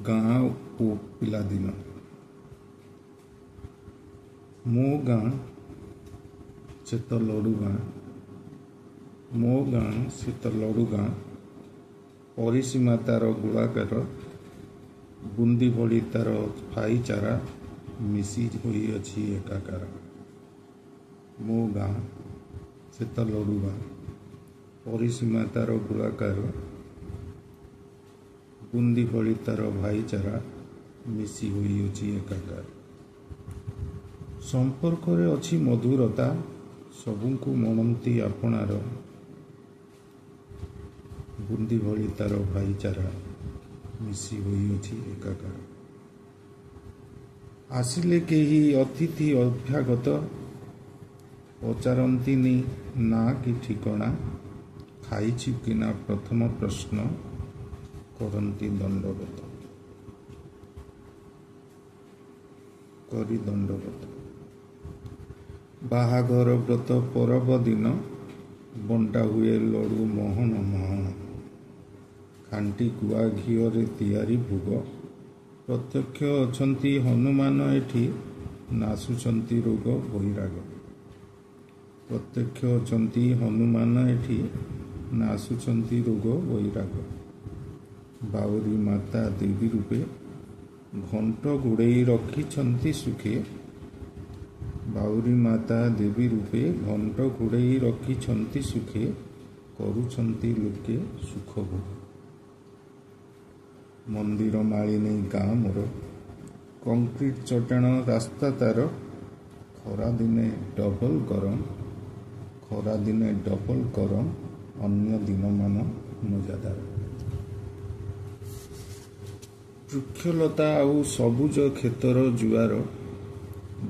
ଗାଁ ଓ ପିଲାଦିନ। ମୋ ଗାଁ ସେ ତ ଲଡ଼ୁଗାଁ, ମୋ ଗାଁ ସେ ତ ଲଡ଼ୁଗାଁ, ପରିସୀମା ତାର ଗୋଳାକାର, ବୁନ୍ଦି ଭଳି ତାର ଭାଇଚାରା ମିଶି ହୋଇଅଛି ଏକାକାର। ମୋ ଗାଁ ସେ ତ ଲଡ଼ୁଗାଁ, ପରିସୀମା ତାର ଗୋଳାକାର, ବୁନ୍ଦି ଭଳି ତାର ଭାଇଚାରା ମିଶି ହୋଇଅଛି ଏକାକାର। ସମ୍ପର୍କରେ ଅଛି ମଧୁରତା, ସବୁଙ୍କୁ ମଣନ୍ତି ଆପଣାର, ବୁନ୍ଦି ଭଳି ତାର ଭାଇଚାରା ମିଶି ହୋଇଅଛି ଏକାକାର। ଆସିଲେ କେହି ଅତିଥି ଅଭ୍ୟାଗତ, ପଚାରନ୍ତିନି ନାଁ କି ଠିକଣା, ଖାଇଛୁ କି ନା ପ୍ରଥମ ପ୍ରଶ୍ନ କରନ୍ତି ଦଣ୍ଡବତ, କରି ଦଣ୍ଡବତ। ବାହାଘର ବ୍ରତ ପରବ ଦିନ ବଣ୍ଟା ହୁଏ ଲଡ଼ୁ ମହଣ ମହଣ, ଖାଣ୍ଟି ଗୁଆ ଘିଅରେ ତିଆରି ଭୋଗ। ପ୍ରତ୍ୟକ୍ଷ ଅଛନ୍ତି ହନୁମାନ ଏଠି, ନାସୁଛନ୍ତି ରୋଗ ବୈରାଗ। ପ୍ରତ୍ୟକ୍ଷ ଅଛନ୍ତି ହନୁମାନ ଏଠି, ନାସୁଛନ୍ତି ରୋଗ ବୈରାଗ। ବାଉରୀ ମାତା ଦେବୀ ରୂପେ ଘଣ୍ଟ ଘୋଡ଼େଇ ରଖିଛନ୍ତି ସୁଖେ, ବାଉରୀ ମାତା ଦେବୀ ରୂପେ ଘଣ୍ଟ ଘୋଡ଼େଇ ରଖିଛନ୍ତି ସୁଖେ, କରୁଛନ୍ତି ଲୋକେ ସୁଖ ଭୋଗ। ମନ୍ଦିର ମାଳିନୀ ଗାଁ ମୋର, କଂକ୍ରିଟ ଚଟାଣ ରାସ୍ତା ତାର, ଖରାଦିନେ ଡବଲ ଗରମ, ଖରାଦିନେ ଡବଲ ଗରମ, ଅନ୍ୟ ଦିନମାନ ମଜାଦାର। ବୃକ୍ଷଲତା ଆଉ ସବୁଜ କ୍ଷେତର ଜୁଆର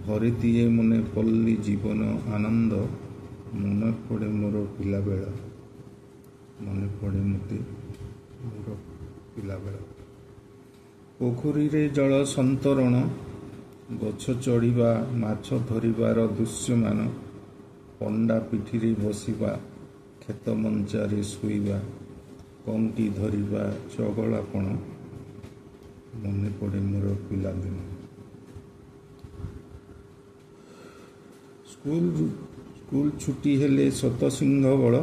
ଭରିଦିଏ ମନେ ପଲ୍ଲୀ ଜୀବନ ଆନନ୍ଦ। ମନେ ପଡ଼େ ମୋର ପିଲାବେଳ, ମନେ ପଡ଼େ ମୋତେ ମୋର ପିଲାବେଳ। ପୋଖରୀରେ ଜଳ ସନ୍ତରଣ, ଗଛ ଚଢ଼ିବା, ମାଛ ଧରିବାର ଦୃଶ୍ୟମାନ, ପଣ୍ଡା ପିଠିରେ ବସିବା, କ୍ଷେତ ମଞ୍ଚାରେ ଶୋଇବା, କଣ୍ଟି ଧରିବା ଚଗଳାପଣ, ମନେ ପଡ଼େ ମୋର ପିଲାଦିନ। ସ୍କୁଲ ଛୁଟି ହେଲେ ଶତସିଂହ ବଳ,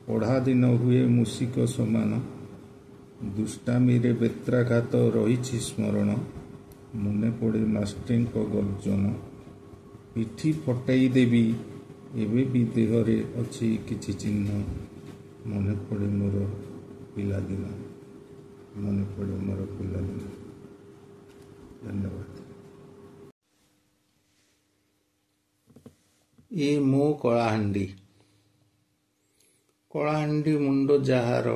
ପଢ଼ା ଦିନ ହୁଏ ମୂଷିକ ସମାନ, ଦୁଷ୍ଟାମିରେ ବେତ୍ରାଘାତ ରହିଛି ସ୍ମରଣ, ମନେ ପଡ଼େ ମାଷ୍ଟ୍ରେଙ୍କ ଗର୍ଜନ। ପିଠି ଫଟାଇ ଦେବି ଏବେ ବି ଦେହରେ ଅଛି କିଛି ଚିହ୍ନ, ମନେ ପଡ଼େ ମୋର ପିଲାଦିନ, ମନେ ପଡ଼େ ମୋର ପିଲାଦିନ। ଧନ୍ୟବାଦ। ଏ ମୋ କଳାହାଣ୍ଡି। କଳାହାଣ୍ଡି ମୁଣ୍ଡ ଯାହାର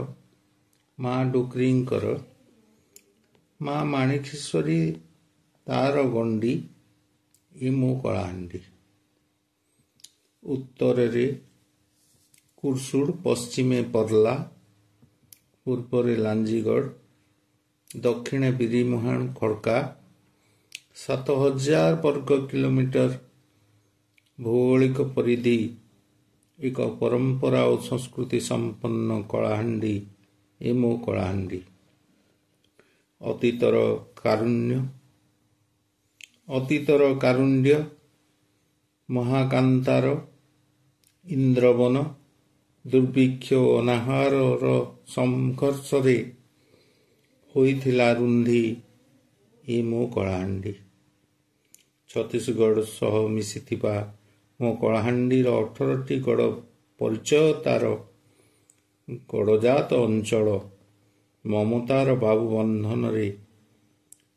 ମା ଡୋକ୍ରିଙ୍କର, ମା ମାଣିକେଶ୍ୱରୀ ତାର ଗଣ୍ଡି, ଏ ମୋ କଳାହାଣ୍ଡି। ଉତ୍ତରରେ କୁରସୁଡ଼, ପଶ୍ଚିମେ ପର୍ଲା, ପୂର୍ବରେ ଲାଞ୍ଜିଗଡ଼, ଦକ୍ଷିଣେ ବିରିମୁହାଣ ଖଡ଼କା। 7000 ବର୍ଗ କିଲୋମିଟର ଭୌଗୋଳିକ ପରିଧି ଏକ ପରମ୍ପରା ଓ ସଂସ୍କୃତି ସମ୍ପନ୍ନ କଳାହାଣ୍ଡି, ଏ ମୋ କଳାହାଣ୍ଡି। ଅତୀତର କାରୁଣ୍ୟ, ଅତୀତର କାରୁଣ୍ୟ, ମହାକାନ୍ତାର, ଇନ୍ଦ୍ରବନ, ଦୁର୍ଭିକ୍ଷ ଓ ଅନାହାରର ସଂଘର୍ଷରେ ହୋଇଥିଲା ରୁନ୍ଧି, ଏ ମୋ କଳାହାଣ୍ଡି। ଛତିଶଗଡ଼ ସହ ମିଶିଥିବା ମୋ କଳାହାଣ୍ଡିର 18ଟି ଗଡ଼ ପରିଚୟ ତାର ଗଡ଼ଜାତ ଅଞ୍ଚଳ ମମତାର ବାବୁ ବନ୍ଧନରେ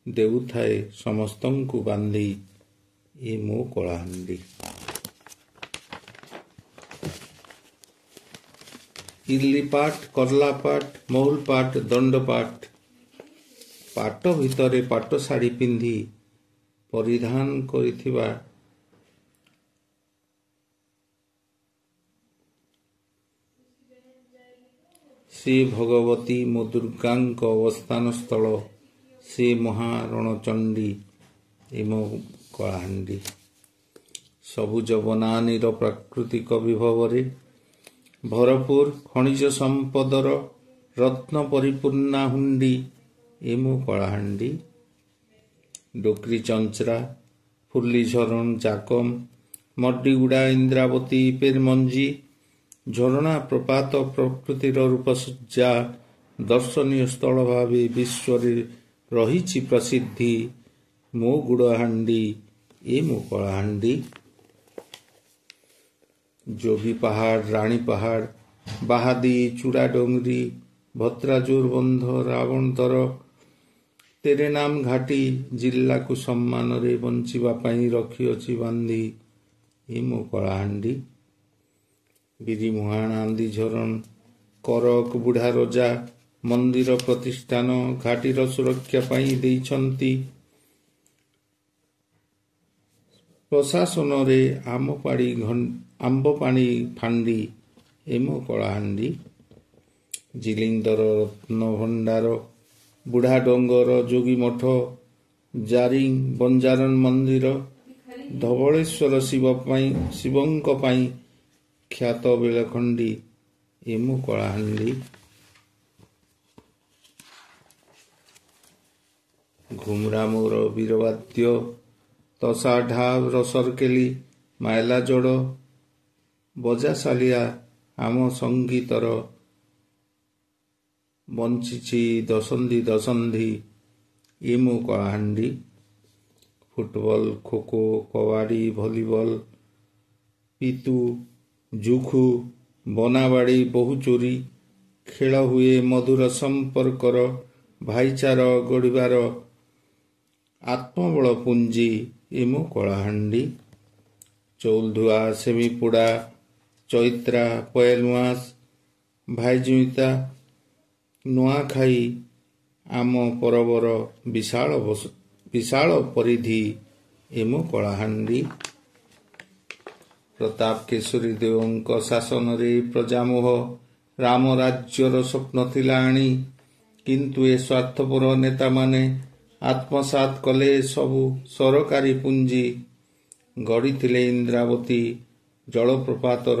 ଦେଉଥାଏ ସମସ୍ତଙ୍କୁ ବାନ୍ଧି, ଏ ମୋ କଳାହାଣ୍ଡି। ଇର୍ଲିପାଟ, କର୍ଲାପାଟ, ମହୁଲପାଟ, ଦଣ୍ଡପାଟ, ପାଟ ଭିତରେ ପାଟ ଶାଢ଼ୀ ପିନ୍ଧି ପରିଧାନ କରିଥିବା ସେ ଭଗବତୀ ମୋ ଦୁର୍ଗାଙ୍କ ଅବସ୍ଥାନ ସ୍ଥଳ, ସେ ମହାରଣଚଣ୍ଡୀ, ଏ ମୋ କଳାହାଣ୍ଡି। ସବୁଜ ବନାନୀର ପ୍ରାକୃତିକ ବିଭବରେ ଭରପୁର ଖଣିଜ ସମ୍ପଦର ରତ୍ନ ପରିପୂର୍ଣ୍ଣା ହୁଣ୍ଡି, ଏ ମୋ କଳାହାଣ୍ଡି। ଡୋକ୍ରି ଚଞ୍ଚରା, ଫୁଲିଝରଣ, ଜାକମ, ମଡିଗୁଡ଼ା, ଇନ୍ଦ୍ରାବତୀ, ପେରମଞ୍ଜି, ଝରଣା ପ୍ରପାତ ପ୍ରକୃତିର ରୂପସଜ୍ଜା ଦର୍ଶନୀୟ ସ୍ଥଳ ଭାବେ ବିଶ୍ୱରେ ରହିଛି ପ୍ରସିଦ୍ଧି। ମୋ ଗୁଡ଼ହାଣ୍ଡି ଏ ମୋ କଳାହାଣ୍ଡି। ଯୋଗୀ ପାହାଡ଼, ରାଣୀ ପାହାଡ଼, ବାହାଦି, ଚୂଡ଼ା ଡୋଙ୍ଗରି, ଭତ୍ରାଜୋର ବନ୍ଧ, ରାବଣଦର, ତେରେନାମ ଘାଟି ଜିଲ୍ଲାକୁ ସମ୍ମାନରେ ବଞ୍ଚିବା ପାଇଁ ରଖିଅଛି ବାନ୍ଧି ଏ ମୋ କଳାହାଣ୍ଡି। ବିରିମୁହାଣ, ଆନ୍ଦିଝରଣ, କରକ, ବୁଢ଼ା ରଜା ମନ୍ଦିର ପ୍ରତିଷ୍ଠାନ ଘାଟିର ସୁରକ୍ଷା ପାଇଁ ଦେଇଛନ୍ତି। ପ୍ରଶାସନରେ ଆମ୍ବପାଣି ଫାଣ୍ଡି ଏ ମୋ କଳାହାଣ୍ଡି। ଜିଲିନ୍ଦର ରତ୍ନଭଣ୍ଡାର, ବୁଢ଼ା ଡଙ୍ଗର ଯୋଗୀମଠ, ଜାରିଂ ବଞ୍ଜାରନ ମନ୍ଦିର, ଧବଳେଶ୍ୱର ଶିବଙ୍କ ପାଇଁ ଖ୍ୟାତ ବେଳଖଣ୍ଡି ଏ ମୋ କଳାହାଣ୍ଡି। ଘୁମରା ମୋର ବୀରବାଦ୍ୟ, ତସା ଢାବ, ରସରକେଲି, ମାଇଲା ଜଡ଼, ବଜାଶାଲିଆ ଆମ ସଙ୍ଗୀତର ବଞ୍ଚିଛି ଦଶନ୍ଧି ଦଶନ୍ଧି ଏ ମୋ କଳାହାଣ୍ଡି। ଫୁଟବଲ, ଖୋଖୋ, କବାଡ଼ି, ଭଲିବଲ, ପିତୁ, ଜୁଖୁ, ବନାବାଡ଼ି, ବହୁଚୋରି ଖେଳ ହୁଏ ମଧୁର ସମ୍ପର୍କର ଭାଇଚାର ଗଢ଼ିବାର ଆତ୍ମବଳ ପୁଞ୍ଜି ଏ ମୋ କଳାହାଣ୍ଡି। ଚଉଲଧୁଆ, ସେମିପୋଡ଼ା, ଚୈତ୍ରା, ପୟଲୁଆଁସ, ଭାଇଜୁଇତା, ନୂଆଖାଇ ଆମ ପରବର ବିଶାଳ ପରିଧି ଏ ମୋ କଳାହାଣ୍ଡି। ପ୍ରତାପ କେଶରୀ ଦେବଙ୍କ ଶାସନରେ ପ୍ରଜାମୋହ ରାମ ରାଜ୍ୟର ସ୍ୱପ୍ନ ଥିଲା ଆଣି, କିନ୍ତୁ ଏ ସ୍ୱାର୍ଥପର ନେତାମାନେ ଆତ୍ମସାତ କଲେ ସବୁ ସରକାରୀ ପୁଞ୍ଜି। ଗଢ଼ିଥିଲେ ଇନ୍ଦ୍ରାବତୀ ଜଳପ୍ରପାତର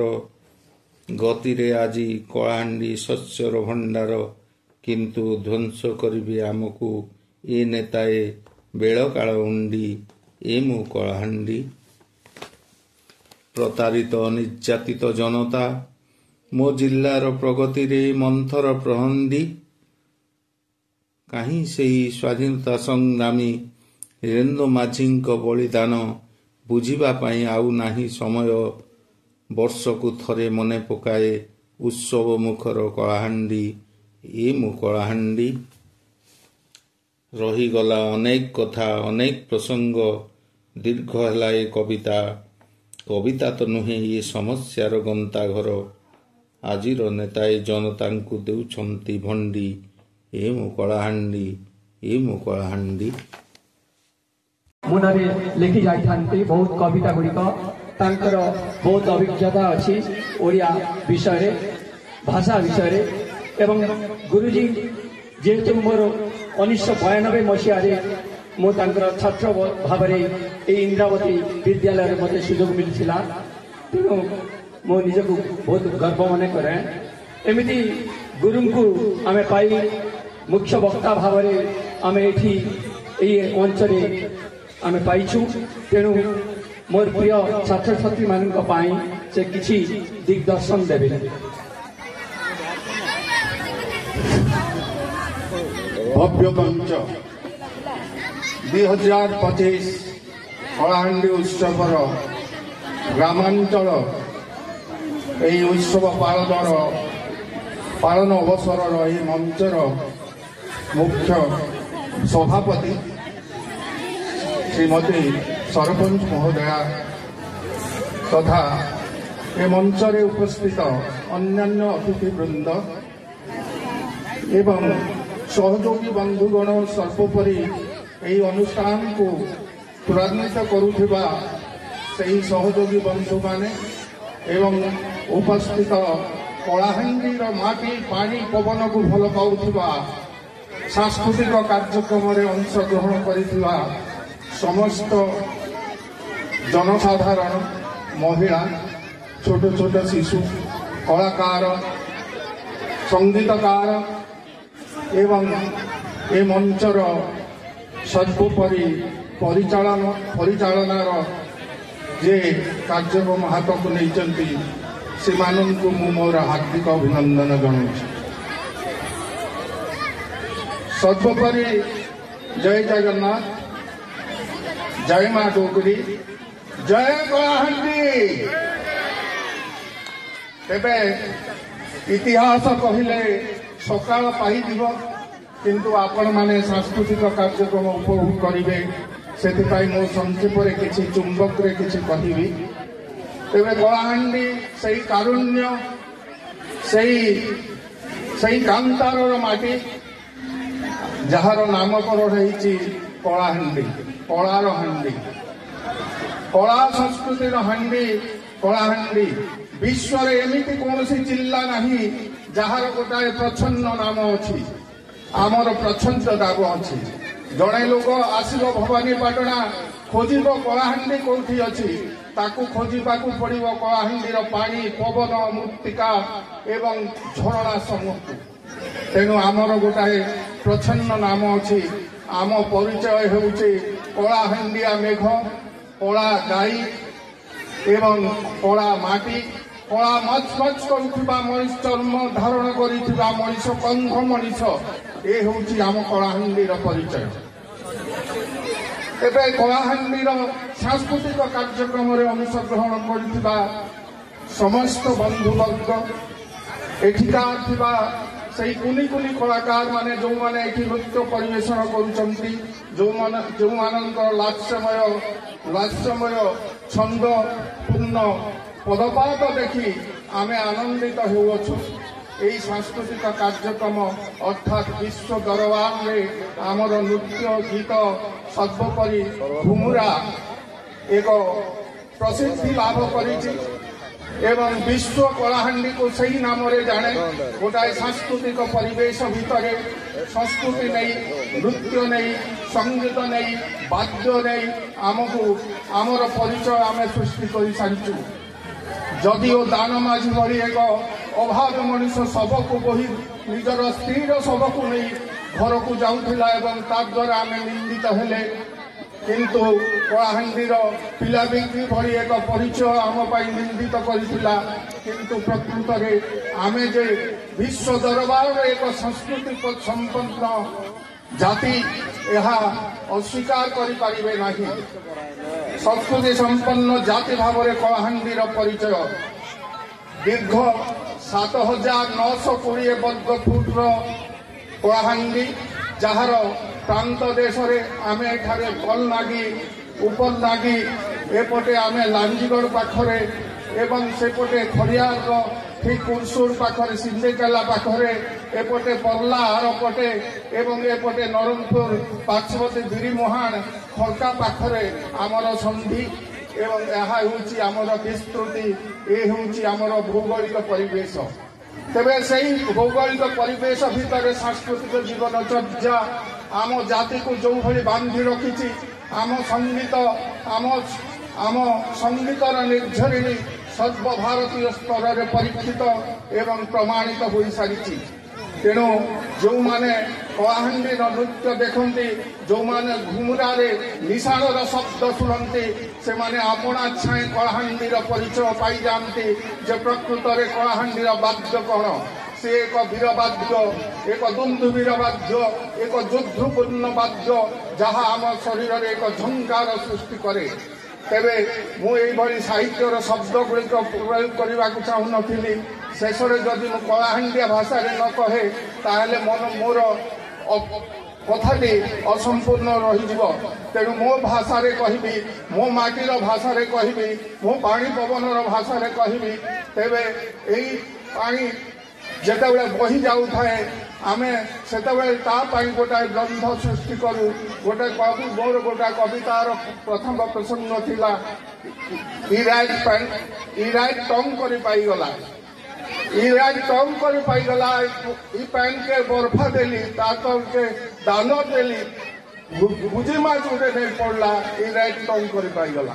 ଗତିରେ ଆଜି କଳାହାଣ୍ଡି ଶସ୍ୟର ଭଣ୍ଡାର, କିନ୍ତୁ ଧ୍ୱଂସ କରିବେ ଆମକୁ ଏ ନେତାଏ ବେଳକାଳ ଉଣ୍ଡି ଏ ମୋ କଳାହାଣ୍ଡି। ପ୍ରତାରିତ ନିର୍ଯାତିତ ଜନତା ମୋ ଜିଲ୍ଲାର ପ୍ରଗତିରେ ମନ୍ଥର ପ୍ରହଣ୍ଡି। କାହିଁ ସେହି ସ୍ୱାଧୀନତା ସଂଗ୍ରାମୀ ରେନ୍ଦୋ ମାଝୀଙ୍କ ବଳିଦାନ ବୁଝିବା ପାଇଁ ଆଉ ନାହିଁ ସମୟ। ବର୍ଷକୁ ଥରେ ମନେ ପକାଏ ଉତ୍ସବ ମୁଖର କଳାହାଣ୍ଡି ଏ ମୋ କଳାହାଣ୍ଡି। ରହିଗଲା ଅନେକ କଥା, ଅନେକ ପ୍ରସଙ୍ଗ, ଦୀର୍ଘ ହେଲା ଏ କବିତା। କବିତା ତ ନୁହେଁ, ଏ ସମସ୍ୟାର ଗନ୍ତାଘର। ଆଜିର ନେତାଏ ଜନତାଙ୍କୁ ଦେଉଛନ୍ତି ଭଣ୍ଡି ଏ ମୋ କଳାହାଣ୍ଡି, ଏ ମୋ କଳାହାଣ୍ଡି। ମନରେ ଲେଖି ଯାଇଥାନ୍ତି ବହୁତ କବିତା ଗୁଡ଼ିକ। ତାଙ୍କର ବହୁତ ଅଭିଜ୍ଞତା ଅଛି ଓଡ଼ିଆ ବିଷୟରେ, ଭାଷା ବିଷୟରେ। ଏବଂ ଗୁରୁଜୀ ଯେହେତୁ ମୋର 1992 ମସିହାରେ ମୁଁ ତାଙ୍କର ଛାତ୍ର ଭାବରେ ଏଇ ଇନ୍ଦ୍ରାବତୀ ବିଦ୍ୟାଳୟରେ ମୋତେ ସୁଯୋଗ ମିଳିଥିଲା, ତେଣୁ ମୁଁ ନିଜକୁ ବହୁତ ଗର୍ବ ମନେ କରେ। ଏମିତି ଗୁରୁଙ୍କୁ ଆମେ ପାଇ ମୁଖ୍ୟ ବକ୍ତା ଭାବରେ ଆମେ ଏଠି ଏଇ ମଞ୍ଚରେ ଆମେ ପାଇଛୁ। ତେଣୁ ମୋର ପ୍ରିୟ ଛାତ୍ରଛାତ୍ରୀମାନଙ୍କ ପାଇଁ ସେ କିଛି ଦିଗ୍ଦର୍ଶନ ଦେବେ। ଭବ୍ୟ ମଞ୍ଚ 2025 କଳାହାଣ୍ଡି ଉତ୍ସବର ଗ୍ରାମାଞ୍ଚଳ ଏହି ଉତ୍ସବ ପାଳନ ଅବସରର ଏହି ମଞ୍ଚର ମୁଖ୍ୟ ସଭାପତି ଶ୍ରୀମତୀ ସରପଞ୍ଚ ମହୋଦୟା ତଥା ଏ ମଞ୍ଚରେ ଉପସ୍ଥିତ ଅନ୍ୟାନ୍ୟ ଅତିଥିବୃନ୍ଦ ଏବଂ ସହଯୋଗୀ ବନ୍ଧୁଗଣ, ସର୍ବୋପରି ଏହି ଅନୁଷ୍ଠାନକୁ ତ୍ୱରାନ୍ୱିତ କରୁଥିବା ସେହି ସହଯୋଗୀ ବନ୍ଧୁମାନେ ଏବଂ ଉପସ୍ଥିତ କଳାହାଣ୍ଡିର ମାଟି ପାଣି ପବନକୁ ଭଲ ପାଉଥିବା ସାଂସ୍କୃତିକ କାର୍ଯ୍ୟକ୍ରମରେ ଅଂଶଗ୍ରହଣ କରିଥିବା ସମସ୍ତ ଜନସାଧାରଣ, ମହିଳା, ଛୋଟ ଛୋଟ ଶିଶୁ, କଳାକାର, ସଙ୍ଗୀତକାର ଏବଂ ଏ ମଞ୍ଚର ସର୍ବୋପରି ପରିଚାଳନାର ଯେ କାର୍ଯ୍ୟକ୍ରମ ହାତକୁ ନେଇଛନ୍ତି ସେମାନଙ୍କୁ ମୁଁ ମୋର ହାର୍ଦ୍ଦିକ ଅଭିନନ୍ଦନ ଜଣାଉଛି। ସର୍ବୋପରି ଜୟ ଜଗନ୍ନାଥ, ଜୟ ମା ଡୋଗରୀ, ଜୟ କଳାହାଣ୍ଡି। ତେବେ ଇତିହାସ କହିଲେ ସକାଳ ପାଇଯିବ, କିନ୍ତୁ ଆପଣମାନେ ସାଂସ୍କୃତିକ କାର୍ଯ୍ୟକ୍ରମ ଉପଭୋଗ କରିବେ, ସେଥିପାଇଁ ମୁଁ ସଂକ୍ଷେପରେ କିଛି ଚୁମ୍ବକରେ କିଛି କହିବି। ତେବେ କଳାହାଣ୍ଡି ସେଇ କାରୁଣ୍ୟ, ସେଇ କାନ୍ତାରର ମାଟି, ଯାହାର ନାମକରଣ ହେଇଛି କଳାହାଣ୍ଡି, କଳାର ହାଣ୍ଡି, କଳା ସଂସ୍କୃତିର ହାଣ୍ଡି କଳାହାଣ୍ଡି। ବିଶ୍ୱରେ ଏମିତି କୌଣସି ଜିଲ୍ଲା ନାହିଁ ଯାହାର ଗୋଟାଏ ପ୍ରଚ୍ଛନ୍ନ ନାମ ଅଛି, ଆମର ପ୍ରଚ୍ଛନ୍ନ ନାମ ଅଛି। ଜଣେ ଲୋକ ଆସିବ ଭବାନୀପାଟଣା, ଖୋଜିବ କଳାହାଣ୍ଡି କୋଉଠି ଅଛି, ତାକୁ ଖୋଜିବାକୁ ପଡ଼ିବ କଳାହାଣ୍ଡିର ପାଣି, ପବନ, ମୃତ୍ତିକା ଏବଂ ଝରଣା ସମୂହକୁ। ତେଣୁ ଆମର ଗୋଟାଏ ପ୍ରଚ୍ଛନ୍ନ ନାମ ଅଛି। ଆମ ପରିଚୟ ହେଉଛି କଳାହାଣ୍ଡିଆ ମେଘ, କଳା ଗାଈ ଏବଂ କଳା ମାଟି, କଳା ମଚମଚ କରୁଥିବା ମଣିଷ, ଚର୍ମ ଧାରଣ କରିଥିବା ମଣିଷ, କନ୍ଧ ମଣିଷ। ଏ ହେଉଛି ଆମ କଳାହାଣ୍ଡିର ପରିଚୟ। ଏବେ କଳାହାଣ୍ଡିର ସାଂସ୍କୃତିକ କାର୍ଯ୍ୟକ୍ରମରେ ଅଂଶଗ୍ରହଣ କରିଥିବା ସମସ୍ତ ବନ୍ଧୁବର୍ଗ, ଏଠିକାର ଥିବା ସେଇ କୁନି କୁନି କଳାକାରମାନେ ଯେଉଁମାନେ ଏଠି ନୃତ୍ୟ ପରିବେଷଣ କରୁଛନ୍ତି, ଯେଉଁମାନଙ୍କର ଲାସ୍ୟମୟ ଛନ୍ଦପୂର୍ଣ୍ଣ ପଦପାତ ଦେଖି ଆମେ ଆନନ୍ଦିତ ହେଉଅଛୁ। ଏହି ସାଂସ୍କୃତିକ କାର୍ଯ୍ୟକ୍ରମ ଅର୍ଥାତ୍ ବିଶ୍ୱ ଦରବାରରେ ଆମର ନୃତ୍ୟ ଗୀତ ସର୍ବୋପରି ଘୁମୁରା ଏକ ପ୍ରସିଦ୍ଧି ଲାଭ କରିଛି ଏବଂ ବିଶ୍ୱ କଳାହାଣ୍ଡିକୁ ସେଇ ନାମରେ ଜାଣେ। ଗୋଟାଏ ସାଂସ୍କୃତିକ ପରିବେଶ ଭିତରେ ସଂସ୍କୃତି ନେଇ, ନୃତ୍ୟ ନେଇ, ସଙ୍ଗୀତ ନେଇ, ବାଦ୍ୟ ନେଇ ଆମକୁ ଆମର ପରିଚୟ ଆମେ ସୃଷ୍ଟି କରିସାରିଛୁ। ଯଦିଓ ଦାନ ମାଝୀ ଭଳି ଏକ ଅଭାବ ମଣିଷ ଶବକୁ ବୋହି ନିଜର ସ୍ତ୍ରୀର ଶବକୁ ନେଇ ଘରକୁ ଯାଉଥିଲା ଏବଂ ତାଦ୍ୱାରା ଆମେ ନିନ୍ଦିତ ହେଲେ, କିନ୍ତୁ କଳାହାଣ୍ଡିର ପିଲା ବିକ୍ରି ଭଳି ଏକ ପରିଚୟ ଆମ ପାଇଁ ନିନ୍ଦିତ କରିଥିଲା। କିନ୍ତୁ ପ୍ରକୃତରେ ଆମେ ଯେ ବିଶ୍ୱ ଦରବାରର ଏକ ସଂସ୍କୃତି ସମ୍ପନ୍ନ ଜାତି, ଏହା ଅସ୍ୱୀକାର କରିପାରିବେ ନାହିଁ। ସଂସ୍କୃତି ସମ୍ପନ୍ନ ଜାତି ଭାବରେ କଳାହାଣ୍ଡିର ପରିଚୟ ଦୀର୍ଘ 7920 ବର୍ଗ ଫୁଟର କଳାହାଣ୍ଡି, ଯାହାର ପ୍ରାନ୍ତ ଦେଶରେ ଆମେ ଏଠାରେ କଲନାଗି, ଉପରନାଗି, ଏପଟେ ଆମେ ଲାଞ୍ଜିଗଡ଼ ପାଖରେ ଏବଂ ସେପଟେ ଖଡ଼ିଆଳର ଠିକ୍ କୁରସୁର ପାଖରେ, ସିନ୍ଧେକେଲା ପାଖରେ, ଏପଟେ ପର୍ଲା ଆରପଟେ ଏବଂ ଏପଟେ ନରଣପୁର ପାର୍ଶ୍ୱବର୍ତ୍ତୀ ବିରିମୁହାଣ ଖଡ଼କା ପାଖରେ ଆମର ସନ୍ଧି। ଏବଂ ଏହା ହେଉଛି ଆମର ବିସ୍ତୃତି, ଏ ହେଉଛି ଆମର ଭୌଗୋଳିକ ପରିବେଶ। ତେବେ ସେଇ ଭୌଗୋଳିକ ପରିବେଶ ଭିତରେ ସାଂସ୍କୃତିକ ଜୀବନଚର୍ଯ୍ୟା ଆମ ଜାତିକୁ ଯେଉଁଭଳି ବାନ୍ଧି ରଖିଛି, ଆମ ସଙ୍ଗୀତ, ଆମ ସଙ୍ଗୀତର ନିର୍ଝରିଣୀ ସର୍ବଭାରତୀୟ ସ୍ତରରେ ପରୀକ୍ଷିତ ଏବଂ ପ୍ରମାଣିତ ହୋଇସାରିଛି। ତେଣୁ ଯେଉଁମାନେ କଳାହାଣ୍ଡିର ନୃତ୍ୟ ଦେଖନ୍ତି, ଯେଉଁମାନେ ଘୁମୁରାରେ ନିଶାଣର ଶବ୍ଦ ଶୁଣନ୍ତି, ସେମାନେ ଆପଣା ଛାଏଁ କଳାହାଣ୍ଡିର ପରିଚୟ ପାଇଯାଆନ୍ତି ଯେ ପ୍ରକୃତରେ କଳାହାଣ୍ଡିର ବାଦ୍ୟ କ'ଣ। ସେ ଏକ ବୀରବାଦ୍ୟ, ଏକ ଦୁନ୍ଦୁବୀର ବାଦ୍ୟ, ଏକ ଯୁଦ୍ଧପୂର୍ଣ୍ଣ ବାଦ୍ୟ, ଯାହା ଆମ ଶରୀରରେ ଏକ ଝଙ୍କାର ସୃଷ୍ଟି କରେ। ତେବେ ମୁଁ ଏଇଭଳି ସାହିତ୍ୟର ଶବ୍ଦ ଗୁଡ଼ିକ ପ୍ରୟୋଗ କରିବାକୁ ଚାହୁଁନଥିଲି। ଶେଷରେ ଯଦି ମୁଁ କଳାହାଣ୍ଡିଆ ଭାଷାରେ ନ କହେ, ତାହେଲେ ମନ ମୋର କଥାଟି ଅସମ୍ପୂର୍ଣ୍ଣ ରହିଯିବ। ତେଣୁ ମୋ ଭାଷାରେ କହିବି, ମୋ ମାଟିର ଭାଷାରେ କହିବି, ମୋ ପାଣି ପବନର ଭାଷାରେ କହିବି। ତେବେ ଏଇ ପାଣି ଯେତେବେଳେ ବହି ଯାଉଥାଏ, ଆମେ ସେତେବେଳେ ତା ପାଇଁ ଗୋଟାଏ ଗ୍ରନ୍ଥ ସୃଷ୍ଟି କରୁ। ଗୋଟେ କବି, ମୋର ଗୋଟାଏ କବିତାର ପ୍ରଥମ ପ୍ରସଙ୍ଗ ଥିଲା, ଇରାଇଟ୍ ଟଙ୍ଗ କରି ପାଇଗଲା, ଇରାଇଟ୍ ଟଙ୍ଗ କରି ପାଇଗଲା, ଇ ପ୍ୟାଣ୍ଟକେ ବରଫା ଦେଲି, ତା ତଳକେ ଦାନ ଦେଲି, ବୁଝି ମାଛ ଗୋଟେ ନେଇ ପଡ଼ିଲା, ଇରାଇଟ୍ ଟଙ୍ଗ କରି ପାଇଗଲା।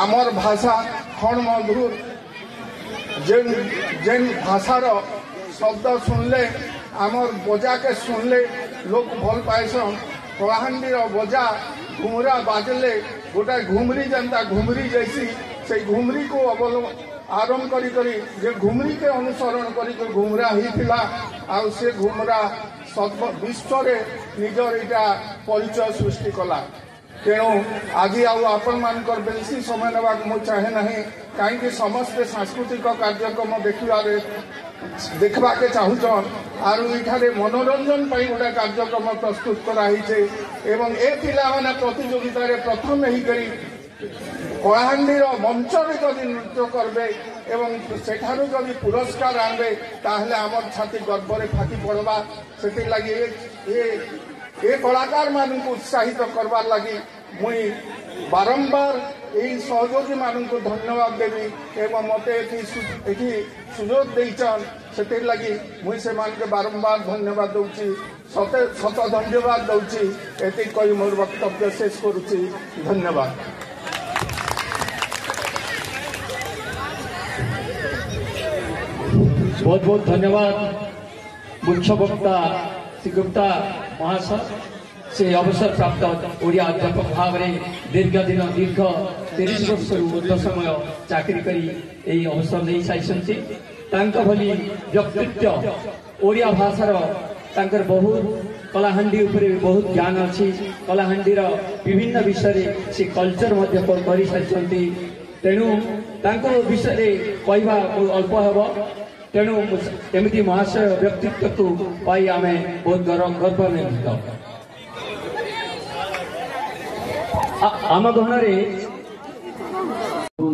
ଆମର ଭାଷା ଖଣ ମଧୁର, ଯେନ୍ ଯେନ୍ ଭାଷାର ଶବ୍ଦ ଶୁଣିଲେ, ଆମର ବଜାକେ ଶୁଣିଲେ ଲୋକ ଭଲ ପାଇସନ୍। କଳାହାଣ୍ଡିର ବଜା ଘୁମୁରା ବାଜଲେ ଗୋଟାଏ ଘୁମରି ଯେନ୍ତା ଘୁମରି ଯାଇସି, ସେଇ ଘୁମରିକୁ ଆରମ୍ଭ କରି କରି ଯେ ଘୁମରିକେ ଅନୁସରଣ କରି ଘୁମରା ହେଇଥିଲା, ଆଉ ସେ ଘୁମରା ବିଶ୍ୱରେ ନିଜର ଏଇଟା ପରିଚୟ ସୃଷ୍ଟି କଲା। ତେଣୁ ଆଜି ଆଉ ଆପଣମାନଙ୍କର ବେଶୀ ସମୟ ନେବାକୁ ମୁଁ ଚାହେଁ ନାହିଁ, କାହିଁକି ସମସ୍ତେ ସାଂସ୍କୃତିକ କାର୍ଯ୍ୟକ୍ରମ ଦେଖିବାକେ ଚାହୁଁଛନ୍। ଆରୁ ଏଠାରେ ମନୋରଞ୍ଜନ ପାଇଁ ଗୋଟେ କାର୍ଯ୍ୟକ୍ରମ ପ୍ରସ୍ତୁତ କରାହେଇছে ଏବଂ ଏ ପିଲାମାନେ ପ୍ରତିଯୋଗିତାରେ ପ୍ରଥମ ହେଇକରି କଳାହାଣ୍ଡିର ମଞ୍ଚରେ ଯଦି ନୃତ୍ୟ କରିବେ ଏବଂ ସେଠାରୁ ଯଦି ପୁରସ୍କାର ଆଣିବେ, ତାହେଲେ ଆମର ଛାତି ଗର୍ବରେ ଫାଟି ପଡ଼ବା। ସେଥିର୍ଲାଗି ଏ କଳାକାରମାନଙ୍କୁ ଉତ୍ସାହିତ କରବାର୍ ଲାଗି ମୁଇଁ ବାରମ୍ବାର ଏଇ ସହଯୋଗୀମାନଙ୍କୁ ଧନ୍ୟବାଦ ଦେବି ଏବଂ ମୋତେ ଏଠି ସୁଯୋଗ ଦେଇଛନ୍, ସେଥିର୍ଲାଗି ମୁଇଁ ସେମାନଙ୍କୁ ବାରମ୍ବାର ଧନ୍ୟବାଦ ଦଉଛି, ଶତ ଧନ୍ୟବାଦ ଦଉଛି। ଏତିକି କହି ମୋର ବକ୍ତବ୍ୟ ଶେଷ କରୁଛି। ଧନ୍ୟବାଦ। बहुत बहुत धन्यवाद मुख्य वक्ता श्री गुप्ता महाशय। से अवसर प्राप्त ओडिया अध्यापक भाव में दीर्घ दिन दीर्घ 30 वर्ष ऊर्ध समय चाकरी करी यही अवसर नहीं सारी। तांक भली व्यक्तित्व ओडिया भाषार तांकर बहुत कलाहांडी उपरे बहुत ज्ञान अच्छी, कलाहांडीर विभिन्न विषय से कल्चर मध्य करी सारी। तेणु तांक विषय कहवा अल्प हेब। तेणु एमती महाशय व्यक्तित्व को पाई आम बहुत गर्वान्वित। आम गहन